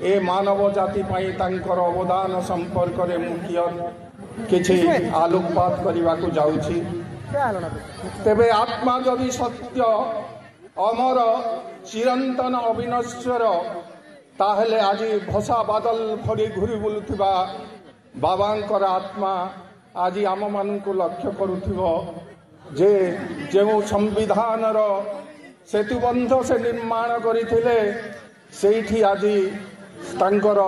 ଏ ମାନବ ଜାତି ପାଇଁ ତାଙ୍କର ଅବଦାନ ସମ୍ପର୍କରେ ମୁଁ କିଛି ଆଲୋକପାତ କରିବାକୁ ଯାଉଛି। ତେବେ ଆତ୍ମା ଯଦି ସତ୍ୟ, ଅମର, ଚିରନ୍ତନ, ଅବିନଶ୍ୱର, ତାହେଲେ ଆଜି ଭସା ବାଦଲ ଭଳି ଘୁରି ବୁଲୁଥିବା ବାବାଙ୍କର ଆତ୍ମା ଆଜି ଆମମାନଙ୍କୁ ଲକ୍ଷ୍ୟ କରୁଥିବ ଯେ ଯେଉଁ ସମ୍ବିଧାନର ସେତୁବନ୍ଧ ସେ ନିର୍ମାଣ କରିଥିଲେ, ସେଇଠି ଆଜି ତାଙ୍କର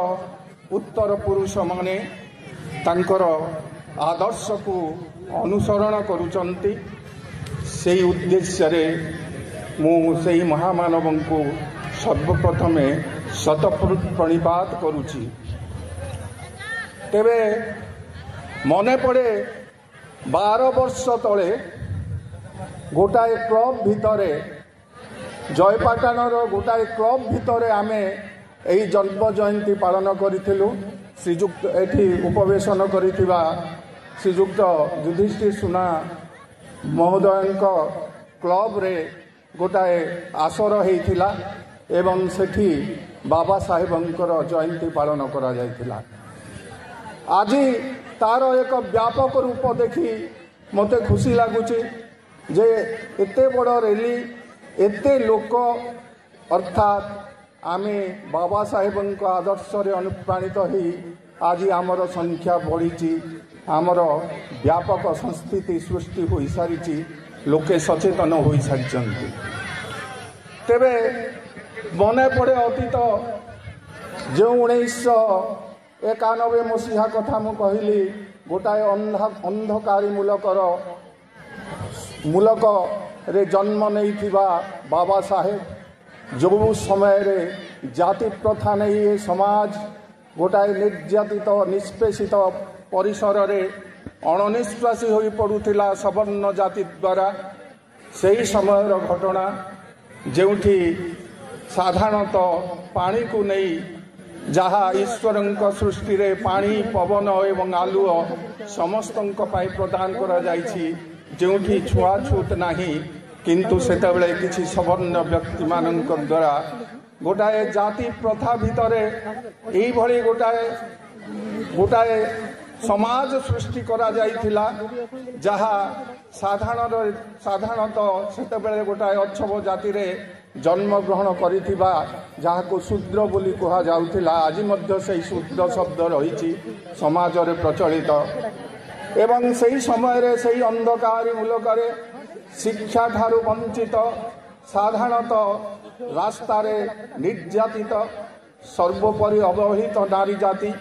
ଉତ୍ତର ପୁରୁଷମାନେ ତାଙ୍କର ଆଦର୍ଶକୁ ଅନୁସରଣ କରୁଛନ୍ତି। ସେଇ ଉଦ୍ଦେଶ୍ୟରେ ମୁଁ ସେଇ ମହାମାନବଙ୍କୁ ସର୍ବପ୍ରଥମେ ଶତ ପ୍ରଣିପାତ କରୁଛି। ତେବେ ମନେ ପଡ଼େ 12 ବର୍ଷ ତଳେ ଗୋଟାଏ କ୍ଲବ ଭିତରେ, ଜୟପାଟଣାର ଗୋଟାଏ କ୍ଲବ ଭିତରେ ଆମେ ଏହି ଜନ୍ମ ଜୟନ୍ତୀ ପାଳନ କରିଥିଲୁ। ଶ୍ରୀଯୁକ୍ତ ଏଠି ଉପବେଶନ କରିଥିବା ଶ୍ରୀଯୁକ୍ତ ଯୁଧିଷ୍ଠିର ସୁନା ମହୋଦୟଙ୍କ କ୍ଲବରେ ଗୋଟାଏ ଆସର ହେଇଥିଲା ଏବଂ ସେଠି ବାବା ସାହେବଙ୍କର ଜୟନ୍ତୀ ପାଳନ କରାଯାଇଥିଲା। ଆଜି ତାର ଏକ ବ୍ୟାପକ ରୂପ ଦେଖି ମୋତେ ଖୁସି ଲାଗୁଛି ଯେ ଏତେ ବଡ଼ ରେଲି, ଏତେ ଲୋକ, ଅର୍ଥାତ୍ ଆମେ ବାବା ସାହେବଙ୍କ ଆଦର୍ଶରେ ଅନୁପ୍ରାଣିତ ହେଇ ଆଜି ଆମର ସଂଖ୍ୟା ବଢ଼ିଛି, ଆମର ବ୍ୟାପକ ସଂସ୍କୃତି ସୃଷ୍ଟି ହୋଇସାରିଛି, ଲୋକେ ସଚେତନ ହୋଇସାରିଛନ୍ତି। ତେବେ ମନେ ପଡ଼େ ଅତୀତ ଯେଉଁ 1991 ମସିହା କଥା ମୁଁ କହିଲି, ଗୋଟାଏ ଅନ୍ଧକାରୀ ମୂଲକରେ ଜନ୍ମ ନେଇଥିବା ବାବା ସାହେବ ଯେଉଁ ସମୟରେ ଜାତି ପ୍ରଥା ନେଇ ଏ ସମାଜ ଗୋଟାଏ ନିର୍ଯାତିତ ନିଷ୍ପେଷିତ ପରିସରରେ ଅଣନିଶ୍ୱାସୀ ହୋଇପଡ଼ୁଥିଲା ସବର୍ଣ୍ଣ ଜାତି ଦ୍ୱାରା, ସେହି ସମୟର ଘଟଣା ଯେଉଁଠି ସାଧାରଣତଃ ପାଣିକୁ ନେଇ ଯାହା ଈଶ୍ୱରଙ୍କ ସୃଷ୍ଟିରେ ପାଣି, ପବନ ଏବଂ ଆଲୁଅ ସମସ୍ତଙ୍କ ପାଇଁ ପ୍ରଦାନ କରାଯାଇଛି, ଯେଉଁଠି ଛୁଆଛୁତ ନାହିଁ, କିନ୍ତୁ ସେତେବେଳେ କିଛି ସବର୍ଣ୍ଣ ବ୍ୟକ୍ତିମାନଙ୍କ ଦ୍ୱାରା ଗୋଟାଏ ଜାତି ପ୍ରଥା ଭିତରେ ଏଇଭଳି ଗୋଟାଏ ସମାଜ ସୃଷ୍ଟି କରାଯାଇଥିଲା, ଯାହା ସାଧାରଣତଃ ସେତେବେଳେ ଗୋଟାଏ ଅଛବ ଜାତିରେ ଜନ୍ମଗ୍ରହଣ କରିଥିବା, ଯାହାକୁ ଶୂଦ୍ର ବୋଲି କୁହାଯାଉଥିଲା। ଆଜି ମଧ୍ୟ ସେଇ ଶୂଦ୍ର ଶବ୍ଦ ରହିଛି ସମାଜରେ ପ୍ରଚଳିତ। ଏବଂ ସେହି ସମୟରେ ସେହି ଅନ୍ଧକାରୀ ମୂଲକରେ ଶିକ୍ଷାଠାରୁ ବଞ୍ଚିତ, ସାଧାରଣତଃ ରାସ୍ତାରେ ନିର୍ଯାତିତ, ସର୍ବୋପରି ଅବହେଳିତ ନାରୀ ଜାତି,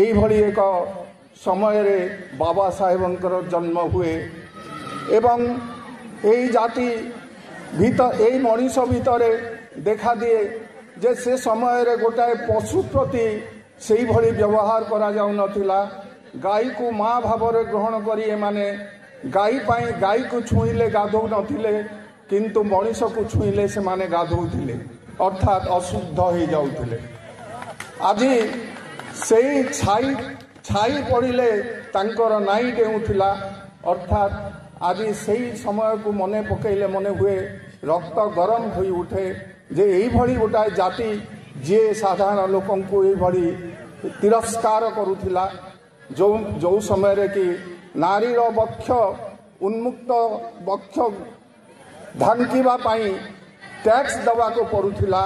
ଏଇଭଳି ଏକ ସମୟରେ ବାବା ସାହେବଙ୍କର ଜନ୍ମ ହୁଏ। ଏବଂ ଏଇ ଜାତି ଏଇ ମଣିଷ ଭିତରେ ଦେଖାଦିଏ ଯେ ସେ ସମୟରେ ଗୋଟାଏ ପଶୁ ପ୍ରତି ସେଇଭଳି ବ୍ୟବହାର କରାଯାଉନଥିଲା। ଗାଈକୁ ମା ଭାବରେ ଗ୍ରହଣ କରି ଏମାନେ ଗାଈ ପାଇଁ ଗାଈକୁ ଛୁଇଁଲେ ଗାଧୋଉନଥିଲେ, କିନ୍ତୁ ମଣିଷକୁ ଛୁଇଁଲେ ସେମାନେ ଗାଧୋଉଥିଲେ, ଅର୍ଥାତ୍ ଅଶୁଦ୍ଧ ହେଇଯାଉଥିଲେ। ଆଜି ସେଇ ଛାଇ ପଡ଼ିଲେ ତାଙ୍କର ନାଇଁ ଡେଉଁଥିଲା। ଅର୍ଥାତ୍ ଆଜି ସେଇ ସମୟକୁ ମନେ ପକେଇଲେ ମନେ ହୁଏ ରକ୍ତ ଗରମ ହୋଇ ଉଠେ ଯେ ଏଇଭଳି ଗୋଟାଏ ଜାତି ଯିଏ ସାଧାରଣ ଲୋକଙ୍କୁ ଏଇଭଳି ତିରସ୍କାର କରୁଥିଲା। ଯେଉଁ ସମୟରେ କି ନାରୀର ବକ୍ଷ ଉନ୍ମୁକ୍ତ ବକ୍ଷ ଢାଙ୍କିବା ପାଇଁ ଟ୍ୟାକ୍ସ ଦେବାକୁ ପଡ଼ୁଥିଲା,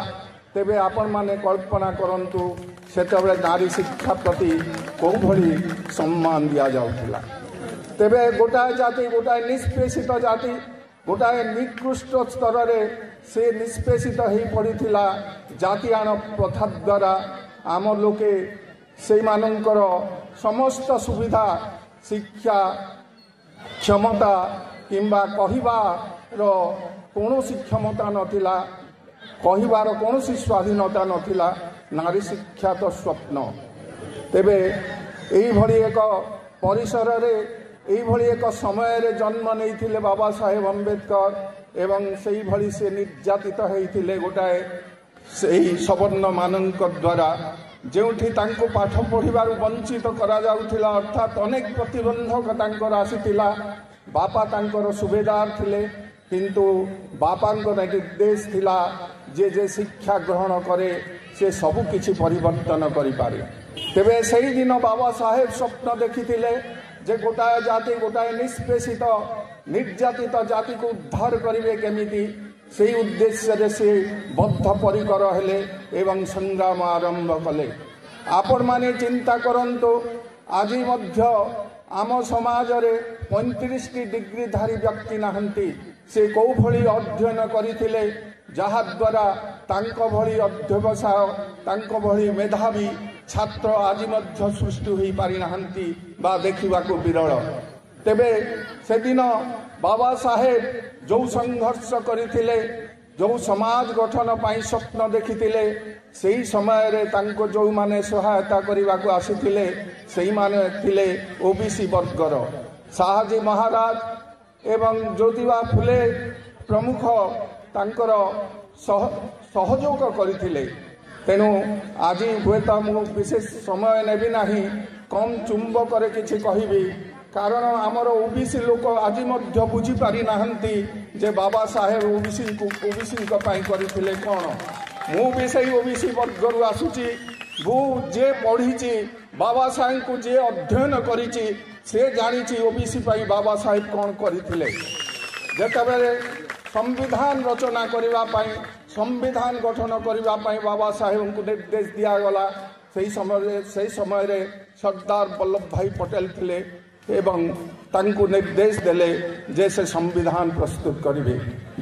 ତେବେ ଆପଣମାନେ କଳ୍ପନା କରନ୍ତୁ ସେତେବେଳେ ନାରୀ ଶିକ୍ଷା ପ୍ରତି କେଉଁଭଳି ସମ୍ମାନ ଦିଆଯାଉଥିଲା। ତେବେ ଗୋଟାଏ ଜାତି, ଗୋଟାଏ ନିଷ୍ପେଷିତ ଜାତି, ଗୋଟାଏ ନିକୃଷ୍ଟ ସ୍ତରରେ ସେ ନିଷ୍ପେଷିତ ହେଇ ପଡ଼ିଥିଲା ଜାତିଆଣ ପ୍ରଥା ଦ୍ୱାରା। ଆମ ଲୋକେ ସେଇମାନଙ୍କର ସମସ୍ତ ସୁବିଧା, ଶିକ୍ଷା, କ୍ଷମତା କିମ୍ବା କହିବାର କୌଣସି କ୍ଷମତା ନଥିଲା, କହିବାର କୌଣସି ସ୍ୱାଧୀନତା ନଥିଲା। ନାରୀ ଶିକ୍ଷା ତ ସ୍ୱପ୍ନ। ତେବେ ଏଇଭଳି ଏକ ପରିସରରେ, ଏଇଭଳି ଏକ ସମୟରେ ଜନ୍ମ ନେଇଥିଲେ ବାବା ସାହେବ ଆମ୍ବେଦକର ଏବଂ ସେଇଭଳି ସେ ନିର୍ଯାତିତ ହେଇଥିଲେ ଗୋଟାଏ ସେଇ ସବର୍ଣ୍ଣମାନଙ୍କ ଦ୍ୱାରା, ଯେଉଁଠି ତାଙ୍କୁ ପାଠ ପଢ଼ିବାରୁ ବଞ୍ଚିତ କରାଯାଉଥିଲା। ଅର୍ଥାତ୍ ଅନେକ ପ୍ରତିବନ୍ଧକ ତାଙ୍କର ଆସିଥିଲା। ବାପା ତାଙ୍କର ସୁବେଦାର ଥିଲେ, କିନ୍ତୁ ବାପାଙ୍କ ନିର୍ଦ୍ଦେଶ ଥିଲା ଯେ ଯେ ଶିକ୍ଷା ଗ୍ରହଣ କରେ ସେ ସବୁ କିଛି ପରିବର୍ତ୍ତନ କରିପାରେ। ତେବେ ସେଇଦିନ ବାବା ସାହେବ ସ୍ୱପ୍ନ ଦେଖିଥିଲେ ଯେ ଗୋଟାଏ ଜାତି, ଗୋଟାଏ ନିଷ୍ପେଷିତ ନିର୍ଯାତିତ ଜାତିକୁ ଉଦ୍ଧାର କରିବେ କେମିତି, ସେଇ ଉଦ୍ଦେଶ୍ୟରେ ସେ ବଦ୍ଧପରିକର ହେଲେ ଏବଂ ସଂଗ୍ରାମ ଆରମ୍ଭ କଲେ। ଆପଣମାନେ ଚିନ୍ତା କରନ୍ତୁ, ଆଜି ମଧ୍ୟ ଆମ ସମାଜରେ 35ଟି ଡିଗ୍ରୀଧାରୀ ବ୍ୟକ୍ତି ନାହାନ୍ତି। ସେ କେଉଁଭଳି ଅଧ୍ୟୟନ କରିଥିଲେ ଯାହାଦ୍ୱାରା ତାଙ୍କ ଭଳି ଅଧ୍ୟବସାୟ, ତାଙ୍କ ଭଳି ମେଧାବୀ ଛାତ୍ର ଆଜି ମଧ୍ୟ ସୃଷ୍ଟି ହୋଇପାରିନାହାନ୍ତି ବା ଦେଖିବାକୁ ବିରଳ। ତେବେ ସେଦିନ ବାବା ସାହେବ ଯେଉଁ ସଂଘର୍ଷ କରିଥିଲେ, ଯେଉଁ ସମାଜ ଗଠନ ପାଇଁ ସ୍ୱପ୍ନ ଦେଖିଥିଲେ, ସେହି ସମୟରେ ତାଙ୍କୁ ଯେଉଁମାନେ ସହାୟତା କରିବାକୁ ଆସିଥିଲେ ସେଇମାନେ ଥିଲେ ଓବିସି ବର୍ଗର ସାହାଜୀ ମହାରାଜ ଏବଂ ଜ୍ୟୋତିବା ଫୁଲେ ପ୍ରମୁଖ ତାଙ୍କର ସହଯୋଗ କରିଥିଲେ। ତେଣୁ ଆଜି ହୁଏତ ମୁଁ ବିଶେଷ ସମୟ ନେବି ନାହିଁ, କମ୍ ଚୁମ୍ବକରେ କିଛି କହିବି, କାରଣ ଆମର ଓବିସି ଲୋକ ଆଜି ମଧ୍ୟ ବୁଝିପାରିନାହାନ୍ତି ଯେ ବାବା ସାହେବ ଓବିସିଙ୍କ ପାଇଁ କରିଥିଲେ କ'ଣ। ମୁଁ ବି ସେଇ ଓବିସି ବର୍ଗରୁ ଆସୁଛି। ମୁଁ ଯିଏ ପଢ଼ିଛି, ବାବା ସାହେବଙ୍କୁ ଯିଏ ଅଧ୍ୟୟନ କରିଛି, ସେ ଜାଣିଛି ଓବିସି ପାଇଁ ବାବା ସାହେବ କ'ଣ କରିଥିଲେ। ଯେତେବେଳେ ସମ୍ବିଧାନ ରଚନା କରିବା ପାଇଁ, ସମ୍ବିଧାନ ଗଠନ କରିବା ପାଇଁ ବାବା ସାହେବଙ୍କୁ ନିର୍ଦ୍ଦେଶ ଦିଆଗଲା, ସେହି ସମୟରେ ସର୍ଦ୍ଦାର ବଲ୍ଲଭ ଭାଇ ପଟେଲ ଥିଲେ ଏବଂ ତାଙ୍କୁ ନିର୍ଦ୍ଦେଶ ଦେଲେ ଯେ ସେ ସମ୍ବିଧାନ ପ୍ରସ୍ତୁତ କରିବେ।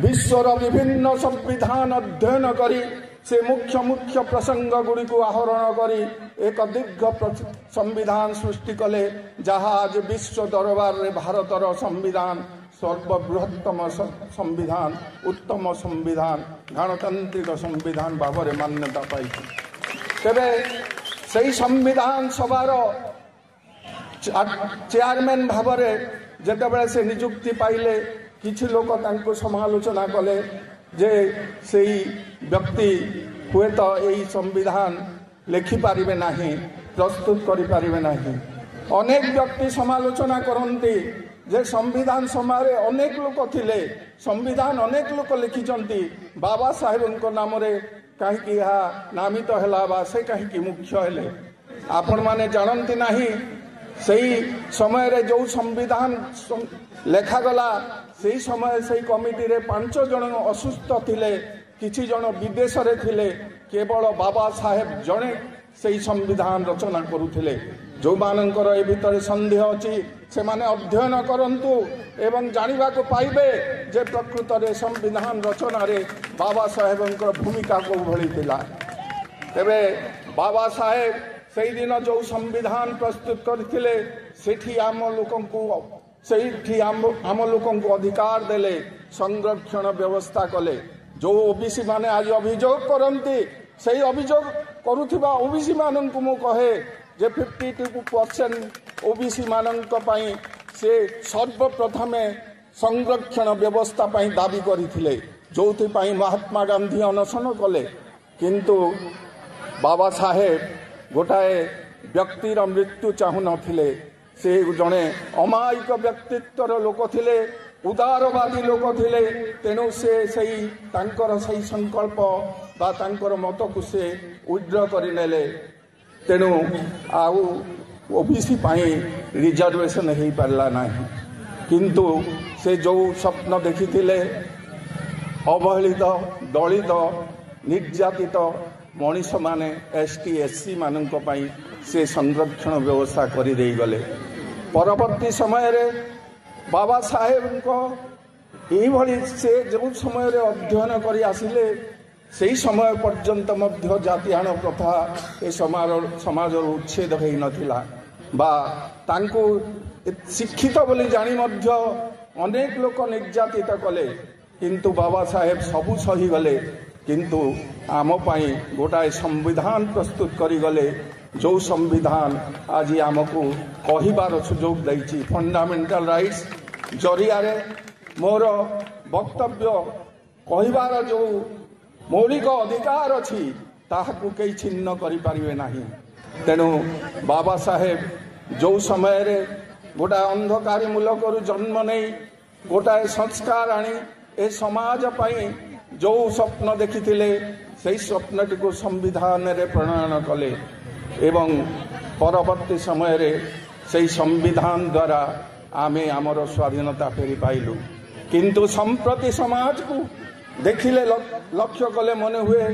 ବିଶ୍ୱର ବିଭିନ୍ନ ସମ୍ବିଧାନ ଅଧ୍ୟୟନ କରି ସେ ମୁଖ୍ୟ ମୁଖ୍ୟ ପ୍ରସଙ୍ଗ ଗୁଡ଼ିକୁ ଆହରଣ କରି ଏକ ଦୀର୍ଘ ସମ୍ବିଧାନ ସୃଷ୍ଟି କଲେ, ଯାହା ଆଜି ବିଶ୍ୱ ଦରବାରରେ ଭାରତର ସମ୍ବିଧାନ ସର୍ବବୃହତ୍ତମ ସମ୍ବିଧାନ, ଉତ୍ତମ ସମ୍ବିଧାନ, ଗଣତାନ୍ତ୍ରିକ ସମ୍ବିଧାନ ଭାବରେ ମାନ୍ୟତା ପାଇଛି। ତେବେ ସେହି ସମ୍ବିଧାନ ସଭାର ଚେୟାରମ୍ୟାନ୍ ଭାବରେ ଯେତେବେଳେ ସେ ନିଯୁକ୍ତି ପାଇଲେ, କିଛି ଲୋକ ତାଙ୍କୁ ସମାଲୋଚନା କଲେ। ଯେ ସେଇ ବ୍ୟକ୍ତି ହୁଏତ ଏଇ ସମ୍ବିଧାନ ଲେଖିପାରିବେ ନାହିଁ, ପ୍ରସ୍ତୁତ କରିପାରିବେ ନାହିଁ। ଅନେକ ବ୍ୟକ୍ତି ସମାଲୋଚନା କରନ୍ତି ଯେ ସମ୍ବିଧାନ ସଭାରେ ଅନେକ ଲୋକ ଥିଲେ, ସମ୍ବିଧାନ ଅନେକ ଲୋକ ଲେଖିଛନ୍ତି, ବାବା ସାହେବଙ୍କ ନାମରେ କାହିଁକି ଏହା ନାମିତ ହେଲା ବା ସେ କାହିଁକି ମୁଖ୍ୟ ହେଲେ? ଆପଣମାନେ ଜାଣନ୍ତି ନାହିଁ, ସେଇ ସମୟରେ ଯେଉଁ ସମ୍ବିଧାନ ଲେଖାଗଲା ସେଇ ସମୟ ସେଇ କମିଟିରେ 5 ଜଣ ଅସୁସ୍ଥ ଥିଲେ, କିଛି ଜଣ ବିଦେଶରେ ଥିଲେ, କେବଳ ବାବା ସାହେବ ଜଣେ ସେଇ ସମ୍ବିଧାନ ରଚନା କରୁଥିଲେ। ଯେଉଁମାନଙ୍କର ଏ ଭିତରେ ସନ୍ଦେହ ଅଛି ସେମାନେ ଅଧ୍ୟୟନ କରନ୍ତୁ ଏବଂ ଜାଣିବାକୁ ପାଇବେ ଯେ ପ୍ରକୃତରେ ସମ୍ବିଧାନ ରଚନାରେ ବାବା ସାହେବଙ୍କର ଭୂମିକା କେଉଁଭଳି ଥିଲା। ତେବେ ବାବା ସାହେବ ସେଇଦିନ ଯେଉଁ ସମ୍ବିଧାନ ପ୍ରସ୍ତୁତ କରିଥିଲେ ସେଠି ଆମ ଲୋକଙ୍କୁ ସେଇଠି ଆମ ଲୋକଙ୍କୁ ଅଧିକାର ଦେଲେ, ସଂରକ୍ଷଣ ବ୍ୟବସ୍ଥା କଲେ। ଯେଉଁ ଓବିସି ମାନେ ଆଜି ଅଭିଯୋଗ କରନ୍ତି, ସେଇ ଅଭିଯୋଗ କରୁଥିବା ଓବିସି ମାନଙ୍କୁ ମୁଁ କହେ ଯେ 52% ଓବିସି ମାନଙ୍କ ପାଇଁ ସେ ସର୍ବପ୍ରଥମେ ସଂରକ୍ଷଣ ବ୍ୟବସ୍ଥା ପାଇଁ ଦାବି କରିଥିଲେ, ଯେଉଁଥିପାଇଁ ମହାତ୍ମା ଗାନ୍ଧୀ ଅନଶନ କଲେ। କିନ୍ତୁ ବାବା ସାହେବ ଗୋଟାଏ ବ୍ୟକ୍ତିର ମୃତ୍ୟୁ ଚାହୁଁନଥିଲେ। ସେ ଜଣେ ଅମାୟିକ ବ୍ୟକ୍ତିତ୍ୱର ଲୋକ ଥିଲେ, ଉଦାରବାଦୀ ଲୋକ ଥିଲେ। ତେଣୁ ସେ ସେଇ ତାଙ୍କର ସେଇ ସଂକଳ୍ପ ବା ତାଙ୍କର ମତକୁ ସେ ୱିଥଡ୍ର କରିନେଲେ। ତେଣୁ ଆଉ ଓବିସି ପାଇଁ ରିଜର୍ଭେସନ୍ ହେଇପାରିଲା ନାହିଁ। କିନ୍ତୁ ସେ ଯେଉଁ ସ୍ୱପ୍ନ ଦେଖିଥିଲେ, ଅବହେଳିତ, ଦଳିତ, ନିର୍ଯାତିତ ମଣିଷମାନେ, ଏସ୍ ଟି ଏସ୍ ସି ମାନଙ୍କ ପାଇଁ ସେ ସଂରକ୍ଷଣ ବ୍ୟବସ୍ଥା କରିଦେଇଗଲେ। ପରବର୍ତ୍ତୀ ସମୟରେ ବାବା ସାହେବଙ୍କ ଏଇଭଳି ସେ ଯେଉଁ ସମୟରେ ଅଧ୍ୟୟନ କରି ଆସିଲେ ସେଇ ସମୟ ପର୍ଯ୍ୟନ୍ତ ମଧ୍ୟ ଜାତିଆଣ ପ୍ରଥା ଏ ସମାଜରୁ ଉଚ୍ଛେଦ ହୋଇନଥିଲା ବା ତାଙ୍କୁ ଶିକ୍ଷିତ ବୋଲି ଜାଣି ମଧ୍ୟ ଅନେକ ଲୋକ ନିର୍ଯାତିତ କଲେ। କିନ୍ତୁ ବାବା ସାହେବ ସବୁ ସହିଗଲେ, କିନ୍ତୁ ଆମ ପାଇଁ ଗୋଟାଏ ସମ୍ବିଧାନ ପ୍ରସ୍ତୁତ କରିଗଲେ, ଯେଉଁ ସମ୍ବିଧାନ ଆଜି ଆମକୁ କହିବାର ସୁଯୋଗ ଦେଇଛି। ଫଣ୍ଡାମେଣ୍ଟାଲ ରାଇଟ୍ସ ଜରିଆରେ ମୋର ବକ୍ତବ୍ୟ କହିବାର ଯେଉଁ ମୌଳିକ ଅଧିକାର ଅଛି ତାହାକୁ କେହି ଛିନ୍ନ କରିପାରିବେ ନାହିଁ। ତେଣୁ ବାବା ସାହେବ ଯେଉଁ ସମୟରେ ଗୋଟାଏ ଅନ୍ଧକାରୀ ମୂଲକରୁ ଜନ୍ମ ନେଇ ଗୋଟାଏ ସଂସ୍କାର ଆଣି ଏ ସମାଜ ପାଇଁ ଯେଉଁ ସ୍ୱପ୍ନ ଦେଖିଥିଲେ ସେଇ ସ୍ୱପ୍ନଟିକୁ ସମ୍ବିଧାନରେ ପ୍ରଣୟନ କଲେ ଏବଂ ପରବର୍ତ୍ତୀ ସମୟରେ ସେଇ ସମ୍ବିଧାନ ଦ୍ୱାରା ଆମେ ଆମର ସ୍ୱାଧୀନତା ଫେରି ପାଇଲୁ। କିନ୍ତୁ ସମ୍ପ୍ରତି ସମାଜକୁ ଦେଖିଲେ, ଲକ୍ଷ୍ୟ କଲେ ମନେ ହୁଏ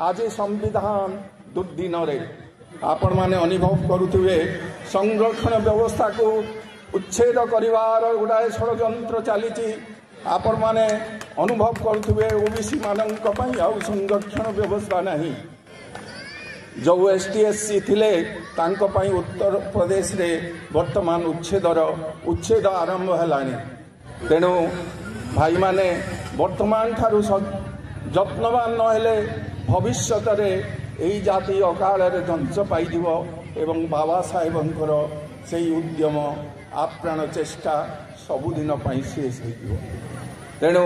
ଆଜି ସମ୍ବିଧାନ ଦୁର୍ଦିନରେ। ଆପଣମାନେ ଅନୁଭବ କରୁଥିବେ ସଂରକ୍ଷଣ ବ୍ୟବସ୍ଥାକୁ ଉଚ୍ଛେଦ କରିବାର ଗୋଟାଏ ଷଡ଼ଯନ୍ତ୍ର ଚାଲିଛି। ଆପଣମାନେ ଅନୁଭବ କରୁଥିବେ ଓବିସି ମାନଙ୍କ ପାଇଁ ଆଉ ସଂରକ୍ଷଣ ବ୍ୟବସ୍ଥା ନାହିଁ। ଯେଉଁ ଏସ୍ ଟି ଏସ୍ ସି ଥିଲେ ତାଙ୍କ ପାଇଁ ଉତ୍ତରପ୍ରଦେଶରେ ବର୍ତ୍ତମାନ ଉଚ୍ଛେଦ ଆରମ୍ଭ ହେଲାଣି। ତେଣୁ ଭାଇମାନେ ବର୍ତ୍ତମାନ ଠାରୁ ଯତ୍ନବାନ ନହେଲେ ଭବିଷ୍ୟତରେ ଏଇ ଜାତି ଅକାଳରେ ଧ୍ୱଂସ ପାଇଯିବ ଏବଂ ବାବା ସାହେବଙ୍କର ସେଇ ଉଦ୍ୟମ ଆପ୍ରାଣ ଚେଷ୍ଟା ସବୁଦିନ ପାଇଁ ଶେଷ ହେଇଯିବ। ତେଣୁ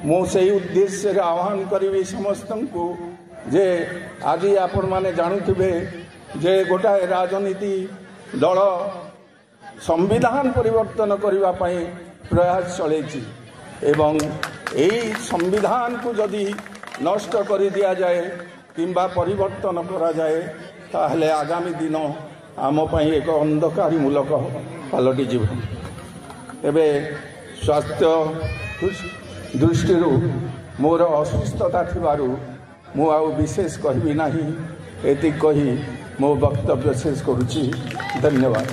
ମୁଁ ସେଇ ଉଦ୍ଦେଶ୍ୟରେ ଆହ୍ୱାନ କରିବି ସମସ୍ତଙ୍କୁ ଯେ ଆଜି ଆପଣମାନେ ଜାଣୁଥିବେ ଯେ ଗୋଟାଏ ରାଜନୀତି ଦଳ ସମ୍ବିଧାନ ପରିବର୍ତ୍ତନ କରିବା ପାଇଁ ପ୍ରୟାସ ଚଳେଇଛି ଏବଂ ଏଇ ସମ୍ବିଧାନକୁ ଯଦି ନଷ୍ଟ କରିଦିଆଯାଏ କିମ୍ବା ପରିବର୍ତ୍ତନ କରାଯାଏ ତାହେଲେ ଆଗାମୀ ଦିନ ଆମ ପାଇଁ ଏକ ଅନ୍ଧକାରୀ ମୂଲକ ପାଲଟିଯିବ। ଏବେ ସ୍ୱାସ୍ଥ୍ୟ ଦୃଷ୍ଟିରୁ ମୋର ଅସୁସ୍ଥତା ଥିବାରୁ ମୁଁ ଆଉ ବିଶେଷ କହିବି ନାହିଁ। ଏତିକି କହି ମୋ ବକ୍ତବ୍ୟ ଶେଷ କରୁଛି। ଧନ୍ୟବାଦ।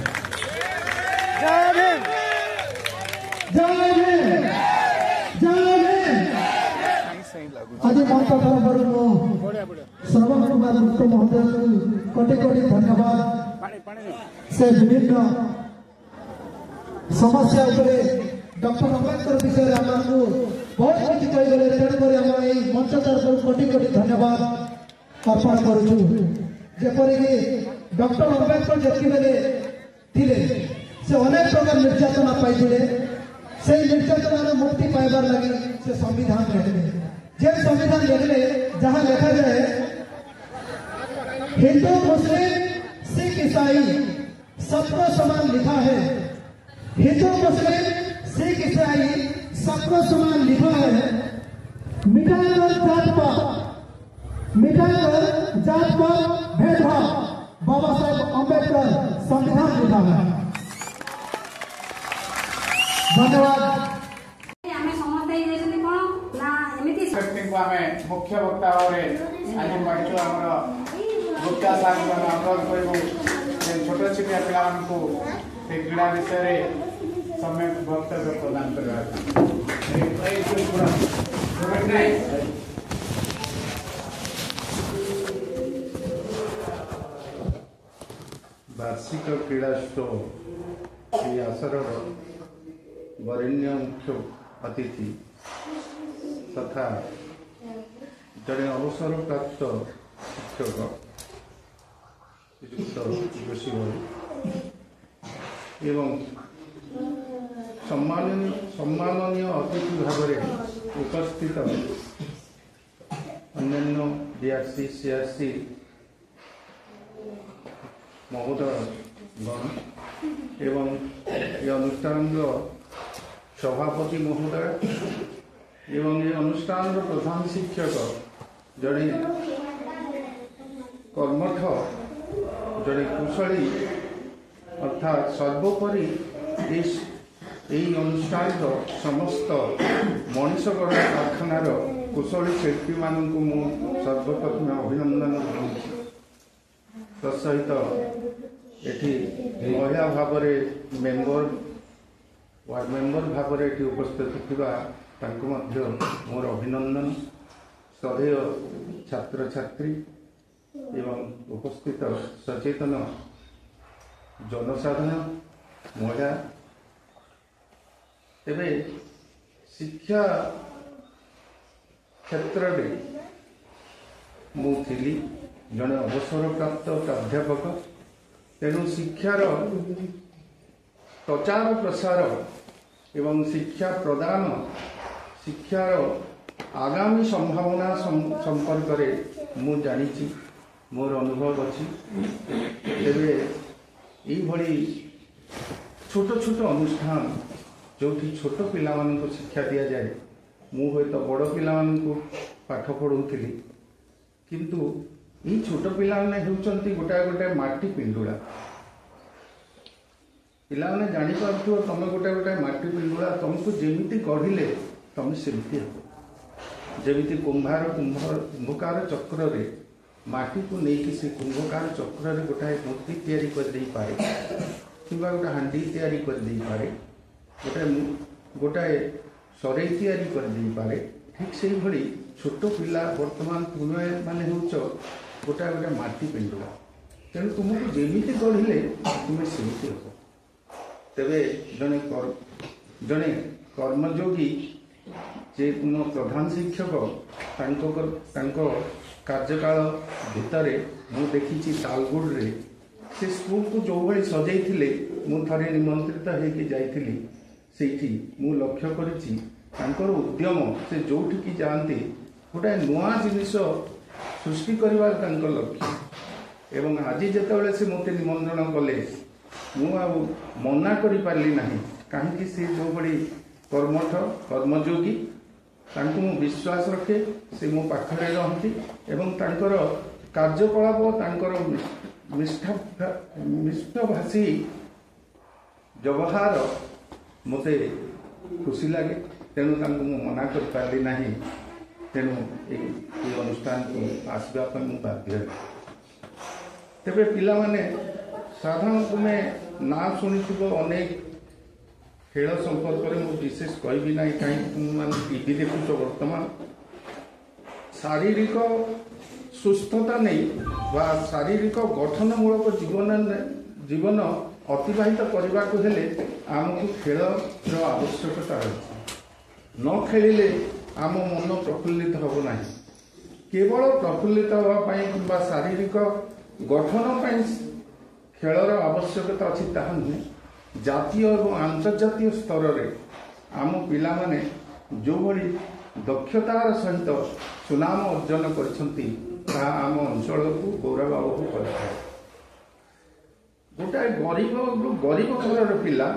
ଆଜି ମଞ୍ଚ ତରଫରୁ ମୁଁ ଶ୍ରବଣ କୁମାର ଗୁପ୍ତ ମହୋଦୟଙ୍କୁ କୋଟି କୋଟି ଧନ୍ୟବାଦ। ସେ ବିଭିନ୍ନ ସମସ୍ୟା ଉପରେ ଡକ୍ଟର ଆମ୍ବେଦକର ବିଷୟରେ ଆମକୁ ବହୁତ କିଛି କହିଗଲେ, ତେଣୁକରି ଆମ ଏଇ ମଞ୍ଚ ତରଫରୁ କୋଟି କୋଟି ଧନ୍ୟବାଦ ଅର୍ପଣ କରୁଛୁ। ଯେପରିକି ଡକ୍ଟର ଆମ୍ବେଦକର ଯେତିକି ଥିଲେ ସେ ଅନେକ ପ୍ରକାର ନିର୍ଯାତନା ପାଇଥିଲେ, ସେଇ ନିର୍ଯାତନାରୁ ମୁକ୍ତି ପାଇବାର ଲାଗି ସେ ସମ୍ବିଧାନ ଲେଖିଲେ। ଯେ ସମ୍ବିଧାନ ଲେଖିଲେ ଯାହା ଲେଖାଯାଏ, हिंदू मुस्लिम सिख ईसाई सबको समान लिखा है, हिंदू मुस्लिम सिख ईसाई सबको समान लिखा है, मिटाकर जात पात, मिटाकर जात पात भेदभाव, बाबा साहेब अम्बेडकर संविधान लिखा है। धन्यवाद। ଆମେ ସମସ୍ତେ ହେଇଯାଇଛନ୍ତି କ'ଣ ନା ଏମିତି ବ୍ୟକ୍ତିଙ୍କୁ ଆମେ ମୁଖ୍ୟ ବକ୍ତା ଭାବରେ ଆଜି ପାଇଛୁ। ଆମର ଗୁପ୍ତା ସାର୍ଙ୍କୁ ଆମେ ଅନୁରୋଧ କରିବୁ ଯେ ଛୋଟ ଛୋଟିଆ ପିଲାମାନଙ୍କୁ ସେ କ୍ରୀଡ଼ା ବିଷୟରେ ସମ୍ୟକ ବକ୍ତବ୍ୟ ପ୍ରଦାନ କରିବା। ବାର୍ଷିକ କ୍ରୀଡ଼ାୋତ୍ସବ ଏହି ଆସରର ବରେଣ୍ୟ ମୁଖ୍ୟ ଅତିଥି ତଥା ଜଣେ ଅବସରପ୍ରାପ୍ତ ଶିକ୍ଷକ ଶ୍ରୀଯୁକ୍ତ ଯୋଶୀ ବାବୁ ଏବଂ ସମ୍ମାନନୀୟ ଅତିଥି ଭାବରେ ଉପସ୍ଥିତ ଅନ୍ୟାନ୍ୟ ଡିଆର୍ସି, ସିଆର୍ସି ମହୋଦୟ ଗଣ ଏବଂ ଏ ଅନୁଷ୍ଠାନର ସଭାପତି ମହୋଦୟ ଏବଂ ଏ ଅନୁଷ୍ଠାନର ପ୍ରଧାନ ଶିକ୍ଷକ ଜଣେ କର୍ମଠ, ଜଣେ କୁଶଳୀ, ଅର୍ଥାତ୍ ସର୍ବୋପରି ଏହି ଅନୁଷ୍ଠାନର ସମସ୍ତ ମଣିଷ ଗଢ଼ା କାରଖାନାର କୁଶଳୀ ଶିଳ୍ପୀମାନଙ୍କୁ ମୁଁ ସର୍ବପ୍ରଥମେ ଅଭିନନ୍ଦନ ଜଣାଉଛି। ତତ୍ସହିତ ଏଠି ମହିଳା ଭାବରେ ମେମ୍ବର, ୱାର୍ଡ ମେମ୍ବର ଭାବରେ ଏଠି ଉପସ୍ଥିତ ଥିବା ତାଙ୍କୁ ମଧ୍ୟ ମୋର ଅଭିନନ୍ଦନ। ଶ୍ରଦ୍ଧେୟ ଛାତ୍ରଛାତ୍ରୀ ଏବଂ ଉପସ୍ଥିତ ସଚେତନ ଜନସାଧାରଣ, ମହିଳା, ତେବେ ଶିକ୍ଷା କ୍ଷେତ୍ରରେ ମୁଁ ଥିଲି ଜଣେ ଅବସରପ୍ରାପ୍ତ ପ୍ରାଧ୍ୟାପକ। ତେଣୁ ଶିକ୍ଷାର ପ୍ରଚାର ପ୍ରସାର ଏବଂ ଶିକ୍ଷା ପ୍ରଦାନ, ଶିକ୍ଷାର ଆଗାମୀ ସମ୍ଭାବନା ସମ୍ପର୍କରେ ମୁଁ ଜାଣିଛି, ମୋର ଅନୁଭବ ଅଛି। ତେବେ ଏଇଭଳି ଛୋଟ ଛୋଟ ଅନୁଷ୍ଠାନ ଯେଉଁଠି ଛୋଟ ପିଲାମାନଙ୍କୁ ଶିକ୍ଷା ଦିଆଯାଏ, ମୁଁ ହୁଏତ ବଡ଼ ପିଲାମାନଙ୍କୁ ପାଠ ପଢ଼ଉଥିଲି, କିନ୍ତୁ ଏଇ ଛୋଟ ପିଲାମାନେ ହେଉଛନ୍ତି ଗୋଟାଏ ଗୋଟାଏ ମାଟି ପିଣ୍ଡୁଳା। ପିଲାମାନେ ଜାଣିପାରୁଥିବ ତମେ ଗୋଟାଏ ଗୋଟାଏ ମାଟି ପିଣ୍ଡୁଳା, ତମକୁ ଯେମିତି ଗଢ଼ିଲେ ତମେ ସେମିତି ହେବ। ଯେମିତି କୁମ୍ଭାର କୁମ୍ଭକାର ଚକ୍ରରେ ମାଟିକୁ ନେଇକି ସେ କୁମ୍ଭକାର ଚକ୍ରରେ ଗୋଟାଏ ମୂର୍ତ୍ତି ତିଆରି କରିଦେଇପାରେ କିମ୍ବା ଗୋଟେ ହାଣ୍ଡି ତିଆରି କରିଦେଇପାରେ, ଗୋଟାଏ ସରେଇ ତିଆରି କରିଦେଇପାରେ, ଠିକ୍ ସେଇଭଳି ଛୋଟ ପିଲା ବର୍ତ୍ତମାନ ତୁମେ ମାନେ ହେଉଛ ଗୋଟାଏ ଗୋଟାଏ ମାଟି ପିଣ୍ଡୁଳା। ତେଣୁ ତୁମକୁ ଯେମିତି ଗଢ଼ିଲେ ତୁମେ ସେମିତି ହେବ। ତେବେ ଜଣେ କର୍ମଯୋଗୀ ଯେ ତୁମ ପ୍ରଧାନ ଶିକ୍ଷକ, ତାଙ୍କ କାର୍ଯ୍ୟକାଳ ଭିତରେ ମୁଁ ଦେଖିଛି ତାଲଗୁଡ଼ରେ ସେ ସ୍କୁଲକୁ ଯେଉଁଭଳି ସଜେଇଥିଲେ, ମୁଁ ଥରେ ନିମନ୍ତ୍ରିତ ହେଇକି ଯାଇଥିଲି ସେଇଠି, ମୁଁ ଲକ୍ଷ୍ୟ କରିଛି ତାଙ୍କର ଉଦ୍ୟମ, ସେ ଯେଉଁଠିକି ଯାଆନ୍ତି ଗୋଟାଏ ନୂଆ ଜିନିଷ ସୃଷ୍ଟି କରିବାର ତାଙ୍କ ଲକ୍ଷ୍ୟ। ଏବଂ ଆଜି ଯେତେବେଳେ ସେ ମୋତେ ନିମନ୍ତ୍ରଣ କଲେ ମୁଁ ଆଉ ମନା କରିପାରିଲି ନାହିଁ, କାହିଁକି ସେ ଯେଉଁଭଳି କର୍ମଠ କର୍ମଯୋଗୀ, ତାଙ୍କୁ ମୁଁ ବିଶ୍ୱାସ ରଖେ, ସେ ମୋ ପାଖରେ ରହନ୍ତି ଏବଂ ତାଙ୍କର କାର୍ଯ୍ୟକଳାପ, ତାଙ୍କର ମିଷ୍ଠଭାଷୀ ବ୍ୟବହାର ମୋତେ ଖୁସି ଲାଗେ। ତେଣୁ ତାଙ୍କୁ ମୁଁ ମନା କରିପାରିଲି ନାହିଁ। ତେଣୁ ଏଇ ଅନୁଷ୍ଠାନକୁ ଆସିବା ପାଇଁ ମୁଁ ବାଧ୍ୟ ହେଲି। ତେବେ ପିଲାମାନେ, ସାଧାରଣ ତୁମେ ନାଁ ଶୁଣିଥିବ ଅନେକ ଖେଳ ସମ୍ପର୍କରେ, ମୁଁ ବିଶେଷ କହିବି ନାହିଁ, କାହିଁକି ତୁମେମାନେ ଟିଭି ଦେଖୁଛ। ବର୍ତ୍ତମାନ ଶାରୀରିକ ସୁସ୍ଥତା ନେଇ ବା ଶାରୀରିକ ଗଠନମୂଳକ ଜୀବନ ଅତିବାହିତ କରିବାକୁ ହେଲେ ଆମକୁ ଖେଳର ଆବଶ୍ୟକତା ରହିଛି। ନ ଖେଳିଲେ ଆମ ମନ ପ୍ରଫୁଲ୍ଲିତ ହେବ ନାହିଁ। କେବଳ ପ୍ରଫୁଲ୍ଲିତ ହେବା ପାଇଁ କିମ୍ବା ଶାରୀରିକ ଗଠନ ପାଇଁ ଖେଳର ଆବଶ୍ୟକତା ଅଛି ତାହା ନୁହେଁ। ଜାତୀୟ ଏବଂ ଆନ୍ତର୍ଜାତୀୟ ସ୍ତରରେ ଆମ ପିଲାମାନେ ଯେଉଁଭଳି ଦକ୍ଷତାର ସହିତ ସୁନାମ ଅର୍ଜନ କରିଛନ୍ତି, ତାହା ଆମ ଅଞ୍ଚଳକୁ ଗୌରବାବହ କରିଥାଏ। ଗୋଟାଏ ଗରିବ ଘରର ପିଲା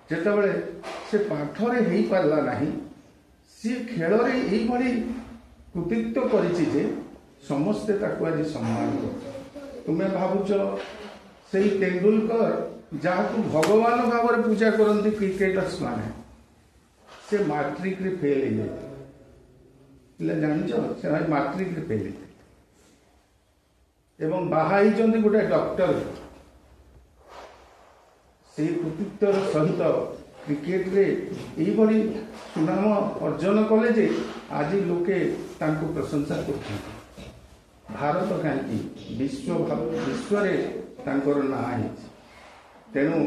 ଯେତେବେଳେ ସେ ପାଠରେ ହେଇପାରିଲା ନାହିଁ, ସିଏ ଖେଳରେ ଏଇଭଳି କୃତିତ୍ୱ କରିଛି ଯେ ସମସ୍ତେ ତାକୁ ଆଜି ସମ୍ମାନ କରୁଛନ୍ତି। ତୁମେ ଭାବୁଛ ସେଇ ତେନ୍ଦୁଲକର, ଯାହାକୁ ଭଗବାନ ଭାବରେ ପୂଜା କରନ୍ତି କ୍ରିକେଟର୍ସ ମାନେ, ସେ ମାଟ୍ରିକରେ ଫେଲ୍ ହେଇଯାଇଥିଲେ। ପିଲା ଜାଣିଛ, ସେମାନେ ମାଟ୍ରିକରେ ଫେଲ୍ ହେଇଥିଲେ ଏବଂ ବାହା ହେଇଛନ୍ତି ଗୋଟେ ଡକ୍ଟର। ସେଇ କୃତିତ୍ୱର ସହିତ କ୍ରିକେଟରେ ଏଇଭଳି ସୁନାମ ଅର୍ଜନ କଲେ ଯେ ଆଜି ଲୋକେ ତାଙ୍କୁ ପ୍ରଶଂସା କରୁଛନ୍ତି। ଭାରତ କାହିଁକି, ବିଶ୍ୱରେ ତାଙ୍କର ନାଁ ହେଇଛି। ତେଣୁ